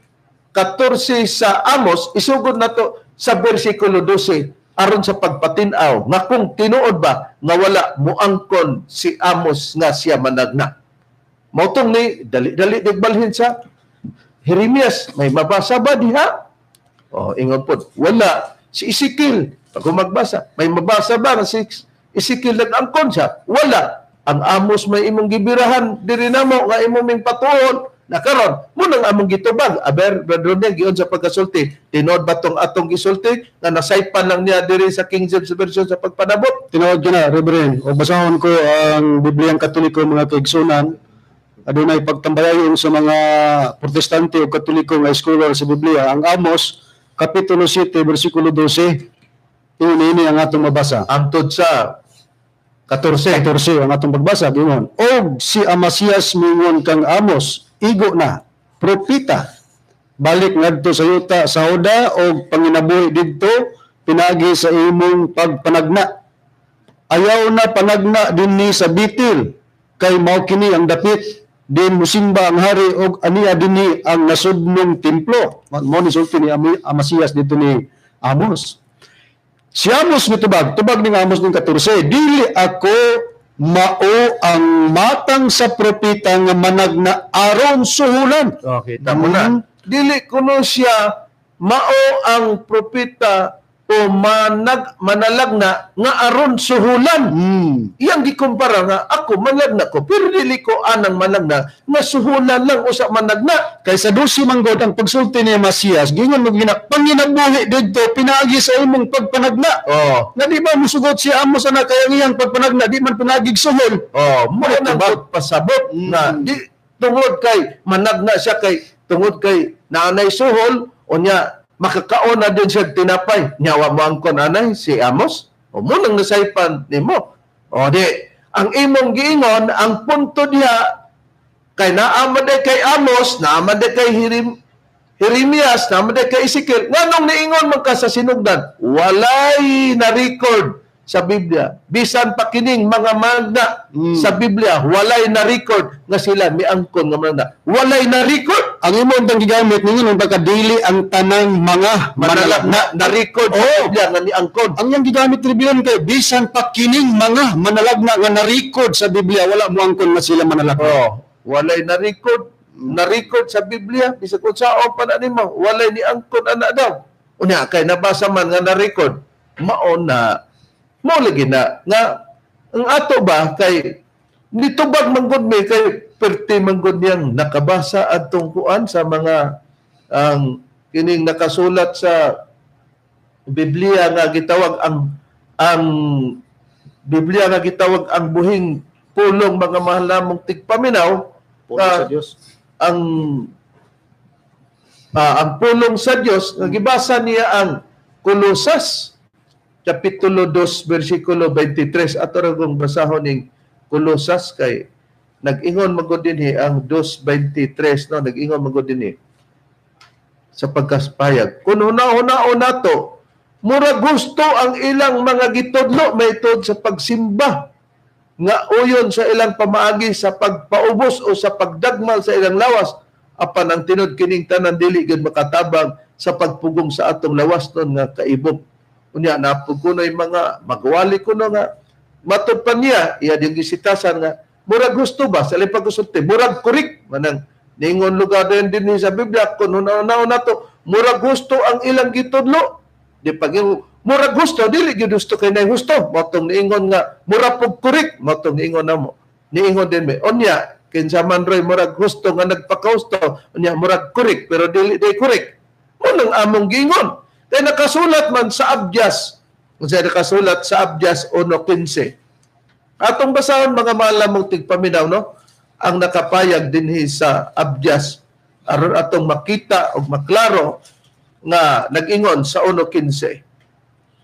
14 sa Amos, isugod nato sa bersikulo 12 aron sa pagpatin-aw nga kung tinuod ba nga wala muangkon si Amos nga siya managna. Mautong ni dali-dali digbalhin sa Jeremias, may mabasa ba diha? O ingon pod, wala. Si Ezekiel, pag magbasa, may mabasa ba nga si Ezekiel nag-angkon siya? Wala. Ang Amos may imong gibirahan diri namo nga imong ming patuon. Na karon mo nang among gitubag. Aber, Brad Ronnie, gion sa pagkasulti, tinuod ba tong atong gisulti nga nasaypan lang niya diri sa King James Version sa pagpanabot? Tinuod na, Reverend. O basahon ko ang Bibliang Katoliko mga kaigsunan. Adunay pagtambayayon sa mga Protestante o Katoliko nga scholar sa Biblia. Ang Amos, Kapitulo 7, versikulo 12. Ini ang atong mabasa. Antod sa 14. 14 ang atong pagbasa. Ingon, og si Amasias mingon kang Amos, igo na, propita, balik ngadto sa yuta sa Huda og panginabuhi didto, pinagi sa imong pagpanagna. Ayaw na panagna dinhi sa Bitil, kay mao kini ang dapit, din musimba ang hari og aniya dinhi ang nasudnong templo. Mao ni sulti ni Amasias dito ni Amos. Si Amos nitubag, tubag ni Amos ning 14, dili ako mao ang matang sa propeta nga managna aron suhulan. Okay, tamo na. Dili kuno siya mao ang propeta o manalagna nga aron suhulan. Iyang gikumpara nga ako managna ko pero dili ko anang managna nga suhulan lang usa managna. Kay sa 12 manggod ang pagsulti ni Masias, gingon mo gina panginabuhi didto pinaagi sa imong pagpanagna. Oh, Nga di ba musugot si Amos ana kay ang iyang pagpanagna di man pinagig suhol. Oh, mo nang pasabot na di tungod kay managna siya kay tungod kay naanay suhol unya makakaon na din siya tinapay. Nyawa mo angkon anay si Amos. O mo nang nasaypan nimo. O di ang imong giingon ang punto diha kay naamad day kay Amos, naamad day kay Jeremias, naamad day kay Ezekiel. Nganong niingon man ka sa sinugdan? Walay na record sa Biblia. Bisan pa kining mga magna sa Biblia, walay na record nga sila miangkon nga magna. Walay na record. Ang imong tang gigamit ninyo nung pagkadili ang tanang mga manalagna na record sa Biblia nga niangkon. Ang iyang gigamit Reverend kay bisan pa kining mga manalagna nga na-record sa Biblia, wala mo angkon nga sila manalagna. Oh, walay na record, na record sa Biblia bisag unsaon pa na nimo, walay niangkon ana daw. Unya kay nabasa man nga na-record, mao na mo lagi na nga ang ato ba kay nitubag manggod mi kay perti manggod niyang nakabasa adtong kuan sa mga ang kining nakasulat sa Biblia nga gitawag ang Biblia nga gitawag ang buhing pulong mga mahal namong tigpaminaw, Pulong sa Dios. Ang pulong sa Dios nga gibasa niya ang Kolosas kapitulo 2 bersikulo 23. Ato ra kong basahon ning Kolosas kay nag-ingon magud dinhi ang 2:23, no, nag-ingon magud dinhi sa pagkaspayag. Kun huna-hunaon nato, mura gusto ang ilang mga gitudlo maitod sa pagsimba nga uyon sa ilang pamaagi sa pagpaubos o sa pagdagmal sa ilang lawas, apan ang tinud kining tanan dili gyud makatabang sa pagpugong sa atong lawas nun nga kaibok. Unya napug kunoy mga magwali kuno nga matud pa niya iya diyang gisitasan nga murag gusto ba sa ilang pagkusulti, murag kurik manang ningon lugar din dinhi sa Biblia kun hunaw-hunaon nato murag gusto ang ilang gitudlo. Di pag murag gusto dili gyud gusto kay nay gusto motong niingon nga murag pug kurik motong niingon namo niingon din may unya kinsa man roy murag gusto nga nagpakahusto unya murag kurik pero dili day kurik mo nang among giingon. Kay nakasulat man sa Abdias, unsa nakasulat sa Abdias 1:15. Atong basahon mga mahal tigpaminaw, no, ang nakapayag dinhi sa Abdias aron atong makita og maklaro nga nag-ingon sa 1:15.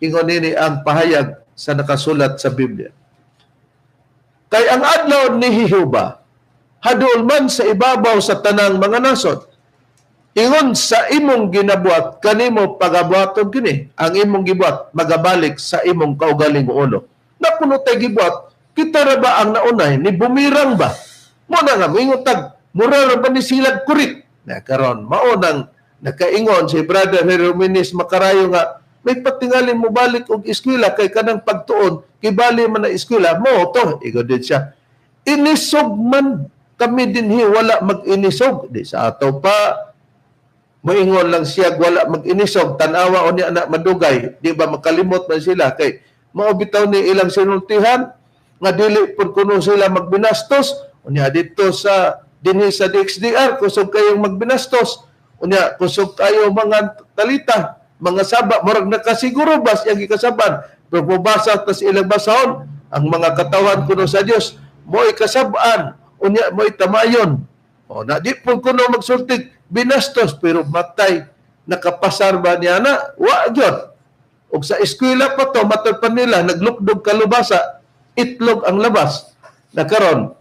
Ingon nini ang pahayag sa nakasulat sa Biblia. Kay ang adlaw ni Jehova haduol man sa ibabaw sa tanang mga nasod. Ingon sa imong ginabuhat kanimo pagabuhaton kini, ang imong gibuhat magabalik sa imong kaugaling ulo. Napuno tay gibuhat, kita ra ba ang naunay ni bumirang ba? Mo na nga moingon tag mura ra ba ni silag kurik? Na karon mao nang nakaingon si Brother Jerominis Makarayo nga may patingali mo balik og eskwela kay kanang pagtuon kibali man na eskwela mo to. Ingon din siya, inisog man kami dinhi wala mag-inisog. Di sa ato pa moingon lang siya wala mag-inisog, tan-awa o niya anak madugay, di ba makalimot man sila kay mao bitaw ni ilang sinultihan nga dili pud kuno sila magbinastos. Unya didto sa dinhi sa DXDR kusog kayong magbinastos, unya kusog kayo mga talita, mga saba, murag nakasiguro bas yang gikasaban pero mobasa tas ilang basahon ang mga katawan kuno sa Dios mo'y kasabaan, unya mo'y tamayon. O na di pud kuno magsultig binastos pero matay nakapasar ba niya na wa gyud. Og sa eskwela pa to matod pa nila naglukdog kalubasa itlog ang labas. Na karon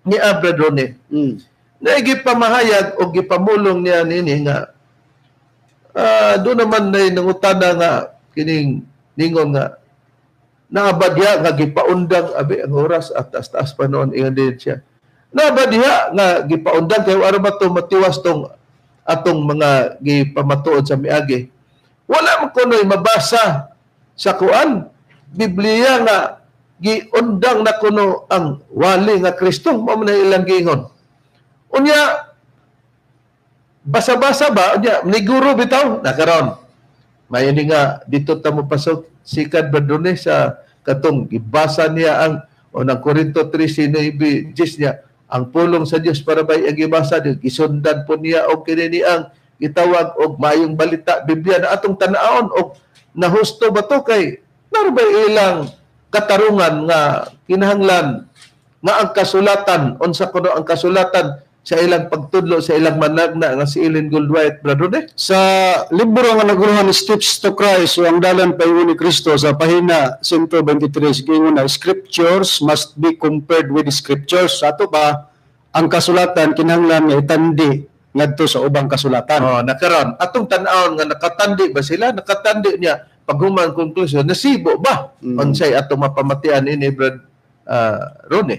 ni Abra Rone naigipamahayag og gipamulong niya nini nga do naman nay nangutana nga kining ningon nga naabadya nga gipaundang abi ang oras at taas-taas pa noon ingon din siya. Naabadya nga gipaundang kay ara ba to matiwas tong atong mga gipamatuod sa miagi. Wala man kunoy mabasa sa kuan Biblia nga giundang na kuno ang wali nga Kristo, mao man ilang giingon. Unya basa-basa ba unya niguro bitaw na karon. May ini nga dito ta mo pasok sikat Berdone sa katong gibasa niya ang unang Korinto 3:9 niya ang pulong sa Dios para bay ang gibasa gisundan po niya og kini ni ang gitawag og maayong balita Biblia na atong tan-awon og nahusto ba to kay narbay ilang katarungan nga kinahanglan nga ang kasulatan unsa kuno ang kasulatan sa ilang pagtudlo sa ilang managna nga si Ellen Goldwhite, Brother Rone. Sa libro nga naguluhan Steps to Christ o ang dalan paingon ni Kristo sa pahina 123 giingon na scriptures must be compared with scriptures. Sa ato pa ang kasulatan kinahanglan nga itandi ngadto sa ubang kasulatan. Oh, nakaron atong tan-awon nga nakatandi ba sila? Nakatandi niya paghuman konklusyon nasibo ba? Unsay atong mapamatian ini Brad Rone?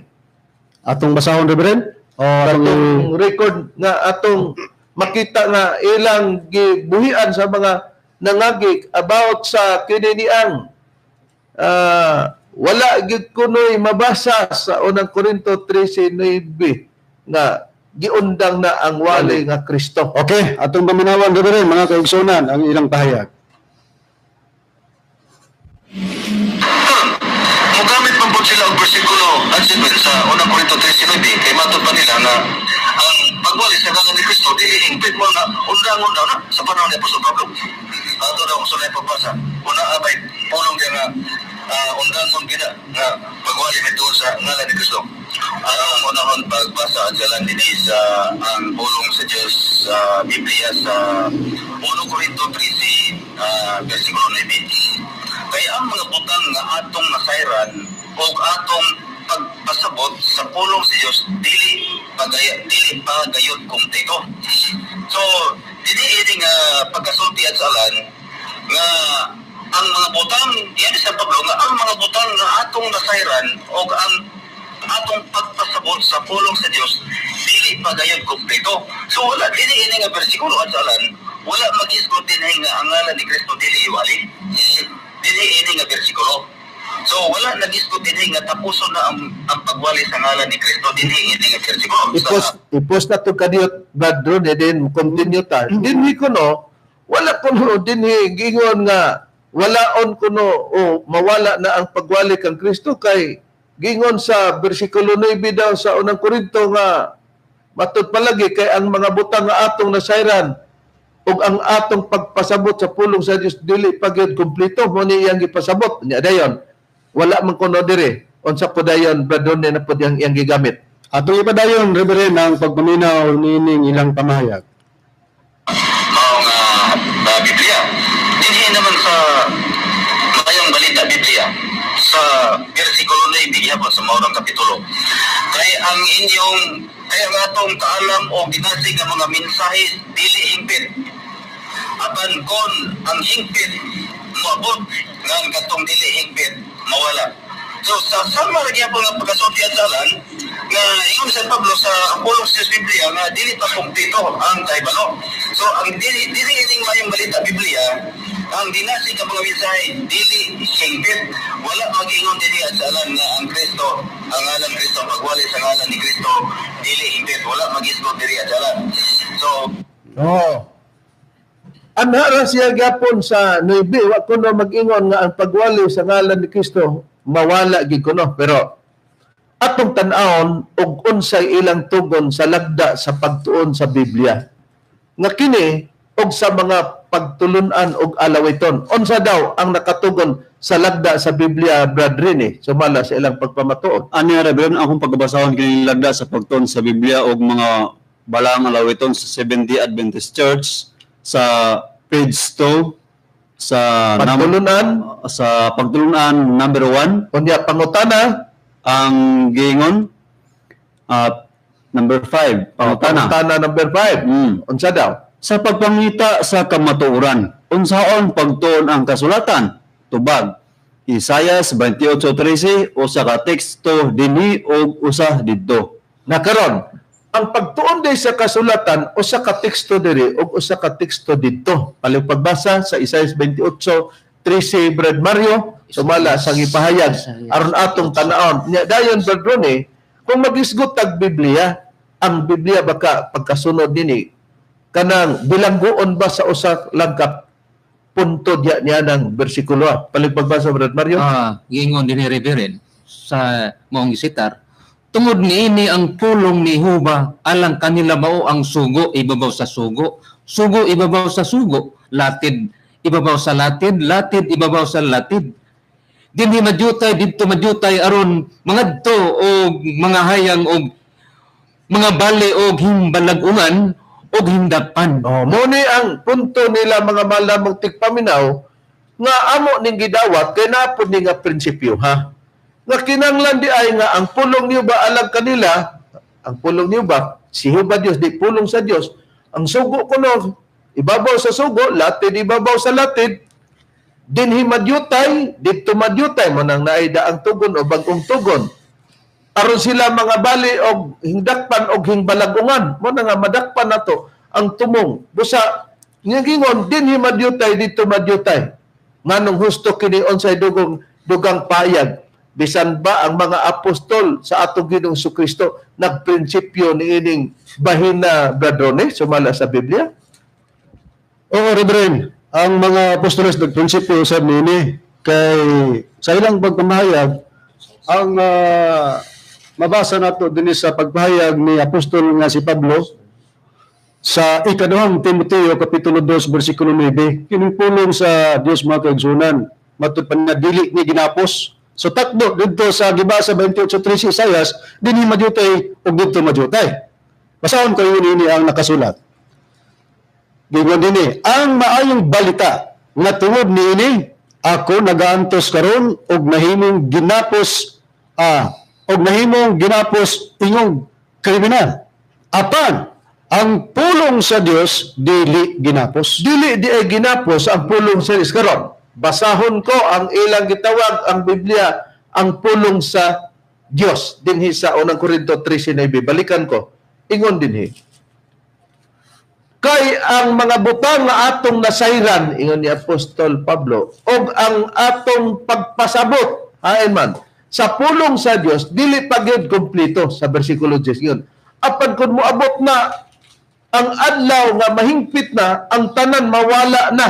Atong basahon, Reverend? O, atong record nga atong makita nga ilang gibuhian sa mga nangagik about sa kininiang wala gid kunoy mabasa sa unang Korinto 13:9 nga giundang na ang wali nga Kristo. Okay, atong paminawan, Reverend, mga kaigsunan ang ilang pahayag. Mugamit man po sila og bersikulo at 7 sa unang Korinto 13:9 kay matod pa nila nga ang pagwali sa ngalan ni Kristo dili hingpit mo nga undangon daw na sa panahon ni Apostol Pablo. Ato daw kung sunay pagbasa. Una abay pulong niya nga undangon gina nga pagwali mituon sa ngalan ni Kristo. Ang unahon pagbasa at jalan dinhi sa ang pulong sa Dios sa Biblia sa 1 Corinto 13 versikulo 9. Kaya ang mga butang nga atong nasayran o atong pagpasabot sa pulong sa Dios dili pa gayud kumpleto. So dili ini nga pagkasulti at salan nga ang mga butang yan sa Pablo nga ang mga butang nga atong nasayran o ang atong pagpasabot sa pulong sa Dios dili pa gayud kumpleto. So wala dili ini nga bersikulo at salan wala mag-isgot dinhi nga ang ngalan ni Kristo dili iwali. Dili ini nga bersikulo. So wala nag-isgot dinhi nga tapuson na ang pagwali sa ngalan ni Kristo dinhi ini nga bersikulo. I-post na to kadiyot, Brad Ronnie, then continue ta. Dinhi kuno, wala kuno dinhi gingon nga walaon kuno o mawala na ang pagwali kang Kristo kay gingon sa bersikulo 9 daw sa unang Korinto nga matud palagi kay ang mga butang nga atong nasayran ug ang atong pagpasabot sa pulong sa Dios dili pa gyud kumpleto, mo ni iyang gipasabot nya dayon wala man kuno diri. Unsa po dayon, Brad Ronnie, na pud iyang gigamit? Atong ipadayon, Reverend, ang pagpaminaw niining ilang pamahayag. Mao nga Biblia. Dinhi naman sa Maayong Balita Biblia sa bersikulo 9 gihapon sa maurang kapitulo. Kay ang inyong kay ang atong kaalam o ginasig nga mga mensahe dili hingpit. Apan kon ang hingpit moabot nga ang katong dili hingpit mawala. So sa sama ra gyapon nga pagkasulti at salan nga ingon sa Pablo sa pulong sa Biblia nga dili pa kumpleto ang kahibalo. So ang dili dili ining Maayong Balita Biblia ang dinasig nga mga mensahe dili hingpit. Wala mag-ingon dinhi at salan nga ang Kristo, ang ngalan Kristo, pagwali sa ngalan ni Kristo dili hingpit. Wala mag-isgot diri at salan. So oh, anha ra siya gyapon sa 9, wa kuno mag-ingon nga ang pagwali sa ngalan ni Kristo mawala gid kuno, pero atong tan-awon og unsay ilang tugon sa lagda sa pagtuon sa Biblia nga kini og sa mga pagtulun-an og alawiton. Unsa daw ang nakatugon sa lagda sa Biblia, Brad Rene, sumala sa ilang pagpamatuod? Ani, Reverend, akong pagbasahon kini lagda sa pagtuon sa Biblia og mga balaang alawiton sa Seventh-day Adventist Church sa page 2 sa pagtulunan, sa pagtulunan number 1, unya pangutana ang giingon number 5, pangutana. Pangutana number 5. Unsa daw? Sa pagpangita sa kamatuoran, unsaon pagtuon ang kasulatan? Tubag. Isayas 28:13, usa ka teksto dinhi og usa didto. Nakaron, ang pagtuon day sa kasulatan, usa ka teksto diri og usa ka teksto didto. Palihog pagbasa sa Isayas 28:13, Brad Mario, sumala sa gipahayag aron atong tan-awon. Nya dayon, Brad Ronnie, kung magisgot tag Biblia, ang Biblia baka pagkasunod nini kanang bilanggoon ba sa usa lang ka punto diya niya ng bersikulo? Palihog pagbasa, Brad Mario. Giingon dinhi, Reverend, sa maong gisitar, tungod niini ang pulong ni Huba alang kanila mao ang sugo ibabaw sa sugo, sugo ibabaw sa sugo, latid ibabaw sa latid, latid ibabaw sa latid. Dinhi madyutay didto madyutay aron mangadto og mga hayang og mga bali og himbalagungan og hindakpan. Oh, mo ni ang punto nila mga malamong tigpaminaw nga amo ning gidawat kay napod ni nga prinsipyo, ha. Nga kinanglan di ay nga ang pulong niyo ba alang kanila, ang pulong niyo ba si Jehova Dios di pulong sa Dios, ang sugo kuno ibabaw sa sugo, latid ibabaw sa latid, dinhi madyutay didto madyutay, mo nang naida ang tugon o bag-ong tugon aron sila mga bali og hingdakpan og hingbalagungan, mo na nga madakpan nato ang tumong busa nga gingon dinhi madyutay didto madyutay. Nganong husto kini unsay dugong dugang payag, bisan ba ang mga apostol sa atong Ginoong Kristo nagprinsipyo niining bahina, Brad Ronnie, sumala sa Biblia? Oo, Reverend, ang mga apostoles nagprinsipyo sa nini kay sa ilang pagpamahayag ang mabasa nato dinhi sa pagpahayag ni apostol nga si Pablo sa ikaduhang Timoteo kapitulo 2 bersikulo 9, kining pulong sa Dios mga kaigsunan matud pa nga dili ni ginapos So takdo didto sa gibasa 28:13 Isayas, dinhi majutay ug didto majutay. Basahon ko yun ini ang nakasulat. Gingon dinhi, ang maayong balita nga tungod niini ako nagaantos karon og nahimong ginapos og nahimong ginapos ingong kriminal. Apan ang pulong sa Dios dili ginapos. Dili di ay ginapos ang pulong sa Dios karon. Basahon ko ang ilang gitawag ang Biblia ang pulong sa Dios dinhi sa unang Korinto 13:9. Balikan ko. Ingon dinhi. Kay ang mga butang nga atong nasayran, ingon ni Apostol Pablo, og ang atong pagpasabot, hain man, sa pulong sa Dios dili pa gyud kompleto sa bersikulo 10 ingon. Apan kun moabot na ang adlaw nga mahingpit na, ang tanan mawala na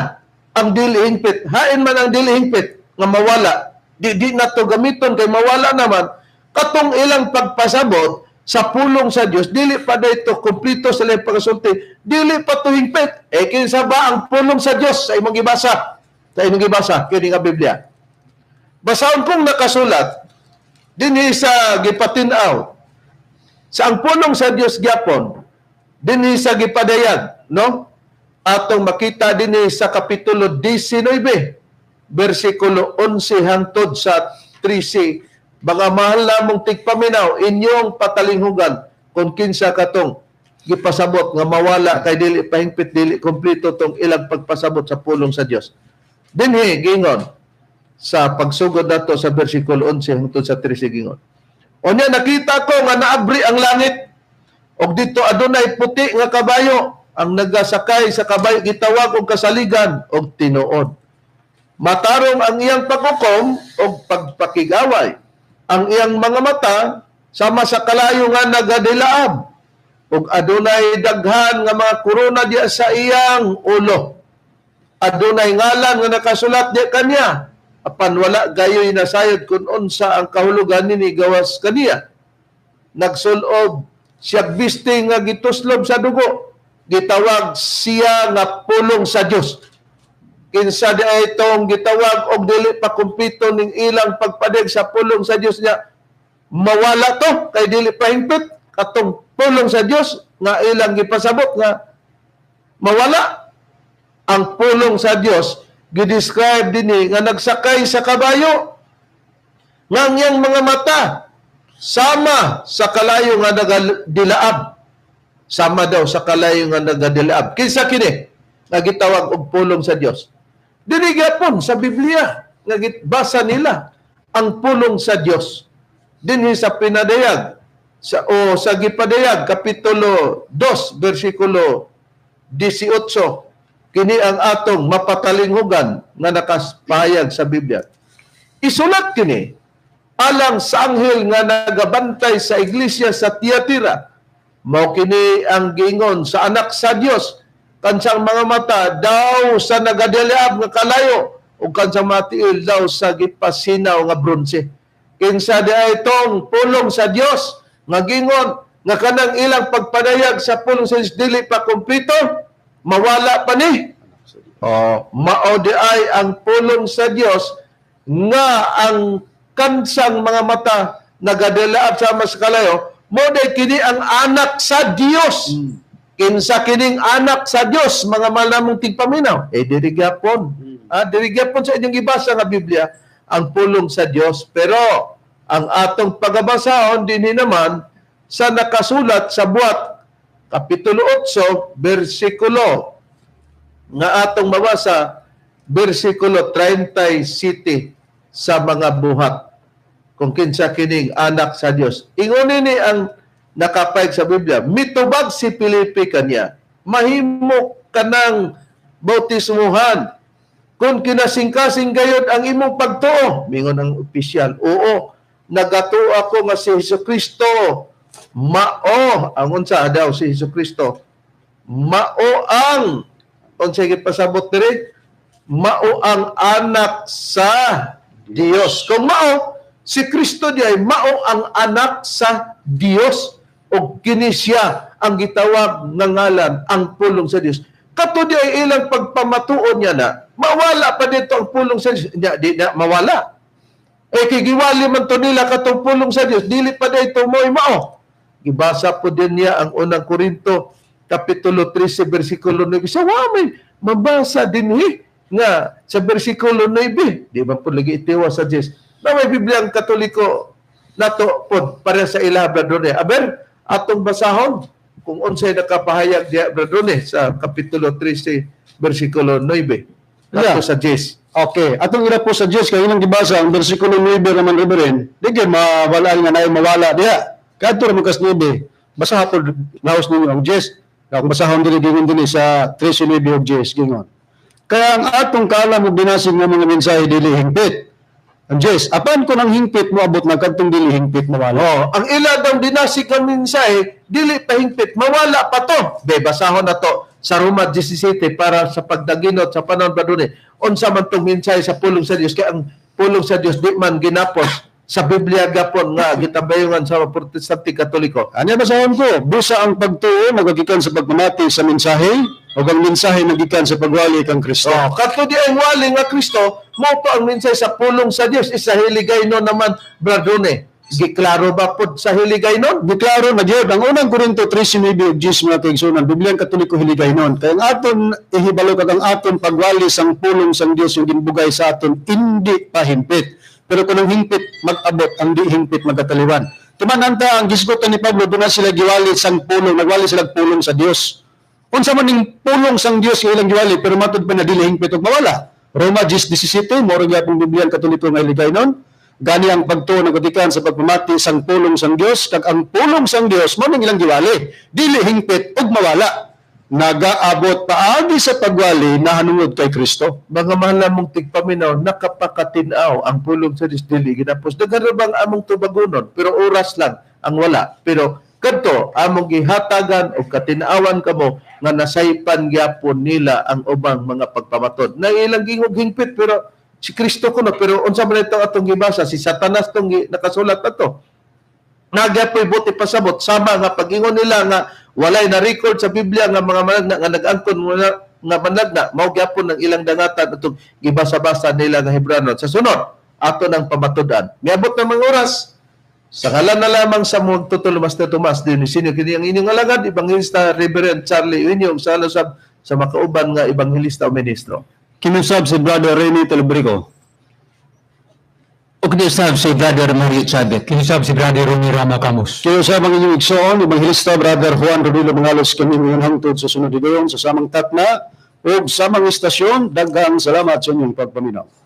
ang dili hingpit. Hain man ang dili hingpit nga mawala. Di na to gamiton kay mawala naman katong ilang pagpasabot sa pulong sa Dios dili pa dayto kompleto sa ilang pagkasulti, dili pa to hingpit. Eh kinsa ba ang pulong sa Dios sa imong gibasa? Sa imong gibasa kini nga Biblia. Basahon kong nakasulat dinhi sa gipatin-aw sa ang pulong sa Dios gyapon dinhi sa gipadayag, no? Atong makita dinhi sa kapitulo 19 bersikulo 11 hangtod sa 13. Mga mahal namong tigpaminaw, inyong patalinghugan kung kinsa katong gipasabot nga mawala kay dili pahingpit, dili kompleto tong ilang pagpasabot sa pulong sa Dios. Dinhi gingon sa pagsugod nato sa bersikulo 11 hangtod sa 13 gingon. Unya nakita ko nga naabri ang langit og dito adunay puti nga kabayo. Ang nagasakay sa kabayo gitawag og kasaligan og tinuod. Matarong ang iyang paghukom og pagpakigaway. Ang iyang mga mata sama sa kalayo nga nagadilaab ug adunay daghan nga mga korona diya sa iyang ulo. Adunay ngalan nga nakasulat diya kanya, apan wala gayoy nasayod kun unsa ang kahulugan nini gawas kaniya. Nagsulob siya biste nga gituslob sa dugo, gitawag siya nga pulong sa Dios. Kinsa di ay itong gitawag og dili pa kumpleto ning ilang pagpadeg sa pulong sa Dios niya, mawala to kay dili pa hingpit katong pulong sa Dios nga ilang gipasabot nga mawala. Ang pulong sa Dios gidescribe dinhi nga nagsakay sa kabayo nga ang iyang mga mata sama sa kalayo nga nagadilaab. Sama daw sa kalayo nga nagadilaab. Kinsa kini nga gitawag og pulong sa Dios? Dili gyapon sa Biblia nga gibasa nila ang pulong sa Dios. Dinhi sa pinadayag sa o sa gipadayag kapitulo 2 bersikulo 18, kini ang atong mapatalinghugan nga nakapahayag sa Biblia. Isulat kini alang sa anghel nga nagabantay sa iglesia sa Tiatira. Mao kini ang giingon sa anak sa Dios, kansang mga mata daw sa nagadiliab nga kalayo ug kansang matiil daw sa gipasinaw nga bronse. Kinsa di ay itong pulong sa Dios nga gingon nga kanang ilang pagpadayag sa pulong sa Dios dili pa kumpleto, mawala pa ni. O mao di ay ang pulong sa Dios nga ang kansang mga mata nagadiliab sama sa kalayo, mo di kini ang anak sa Dios. Kinsa kining anak sa Dios, mga mahal namong tigpaminaw? Eh diri gyapon. Diri gyapon sa inyong gibasa nga Biblia ang pulong sa Dios. Pero ang atong pagabasahon dinhi naman sa nakasulat sa Buhat kapitulo 8 bersikulo nga atong mabasa bersikulo 37 sa mga buhat kung kinsa kining anak sa Dios. Ingon nini ang nakapayag sa Biblia, mitubag si Felipe kanya, mahimo kanang bautismuhan kung kinasingkasing gayod ang imong pagtuo. Mingon ang opisyal, oo, nagatuo ako nga si Jesucristo mao ang unsa daw si Jesucristo, mao ang unsa gipasabot diri, mao ang anak sa Dios. Kung mao si Kristo di ay mao ang anak sa Dios, og kini siya ang gitawag nga ngalan ang pulong sa Dios. Kato di ay ilang pagpamatuon niya na mawala pa dito ang pulong sa Dios. Di na mawala. Eh kay giwali man to nila katong pulong sa Dios, dili pa day to mo'y mao. Gibasa po din niya ang unang Korinto kapitulo 13 bersikulo 9. Sa wa may mabasa din nga sa bersikulo 9. Di ba po lagi itiwa sa Diyos. Na may Biblia ang Katoliko nato pod para sa ila, Brother. Aber atong basahon kung unsay nakapahayag diya, Brother, sa kapitulo 13 bersikulo 9. Nato sa Diyos. Okay, atong ira po sa Diyos kay ilang gibasa ang bersikulo 9 naman, Reverend, di kay mawala nga naay mawala diha. Kadto ra man kas 9. Basaha po laos ninyo ang Diyos. Kung basahon dili gingon dili sa 13:9 og Diyos gingon. Kaya ang atong kaalam ug binasig nga mga mensahe dili hingpit. Ang Diyos, apan kung ang hingpit moabot na kadtong dili hingpit mawala. Oh, ang ila daw dinasig nga mensahe dili pa hingpit, mawala pa to. Be, basahon na to sa Roma 17 para sa pagdaginot sa panahon, Brother. Unsa man tong mensahe sa pulong sa Dios, kay ang pulong sa Dios di man ginapos sa Biblia gapon nga gitabayungan sa Protestante Katoliko. Anya basahon ko, busa ang pagtuo nagagikan sa pagpamati sa mensahe ug ang mensahe nagikan sa pagwali kang Kristo. Oh, kadto di ang wali nga Kristo, mao to ang mensahe sa pulong sa Dios. Isa Hiligaynon naman, Brother. Giklaro ba pod sa Hiligaynon? Giklaro na gyud ang unang Korinto 13:9 ug 10, mga kaigsuonan, Biblia ang Katoliko Hiligaynon. Kay ang aton ihibalo kag ang aton pagwali sang pulong sang Dios yung ginbugay sa aton hindi pa hingpit. Pero kung ang hingpit mag-abot, ang di hingpit magkataliwan. Tuman anta ang gisgutan ni Pablo, doon na sila giwali sang pulong, nagwali sila pulong sa Dios. Unsa man ning pulong sang Dios nga ilang giwali, pero matud pa na dili hingpit ug mawala. Roma 10:17, moro gyapon Biblia ang Katoliko nga Hiligaynon. Gani ang pagtuo nagatikan sa pagpamati sang pulong sang Dios, kag ang pulong sang Dios mao ning ilang giwali, dili hingpit ug mawala. Nagaabot paagi sa pagwali nahanungod kay Kristo. Mga mahal namong tigpaminaw, nakapakatin-aw ang pulong sa Dios dili ginapos. Daghan ra bang among tubagunon, pero oras lang ang wala. Pero kadto among gihatagan og katin-awan kamo nga nasaypan gyapon nila ang ubang mga pagpamatod. Na ilang gingog hingpit pero si Kristo kuno, pero unsa man ito atong gibasa, si Satanas tong nakasulat ato. Nagyapoy buti pasabot sama nga pag-ingon nila nga walay na record sa Biblia nga mga managna nga nag-angkon nga managna, mao gyapon ang ilang dangatan atong gibasa-basa nila nga Hebrano. Sa sunod ato nang pamatud-an. Miabot na mga oras sa ngalan na lamang sa mga tutulo Master Tomas Dionisio kini ang inyong alagad Evangelista Reverend Charlie Eugenio sa usab sa makauban nga ebanghelista o ministro. Kinusab si Brother Rene Telebrico. O kinusab si Brother Mario Chavez. Kinusab si Brother Romy Rama Camus. Kinusab ang inyong igsoon, Evangelista Brother Juan Rodilo Mangalos, kami ngayon hangtod sa sunod higayon sa samang takna ug samang istasyon. Daghang salamat sa inyong pagpaminaw.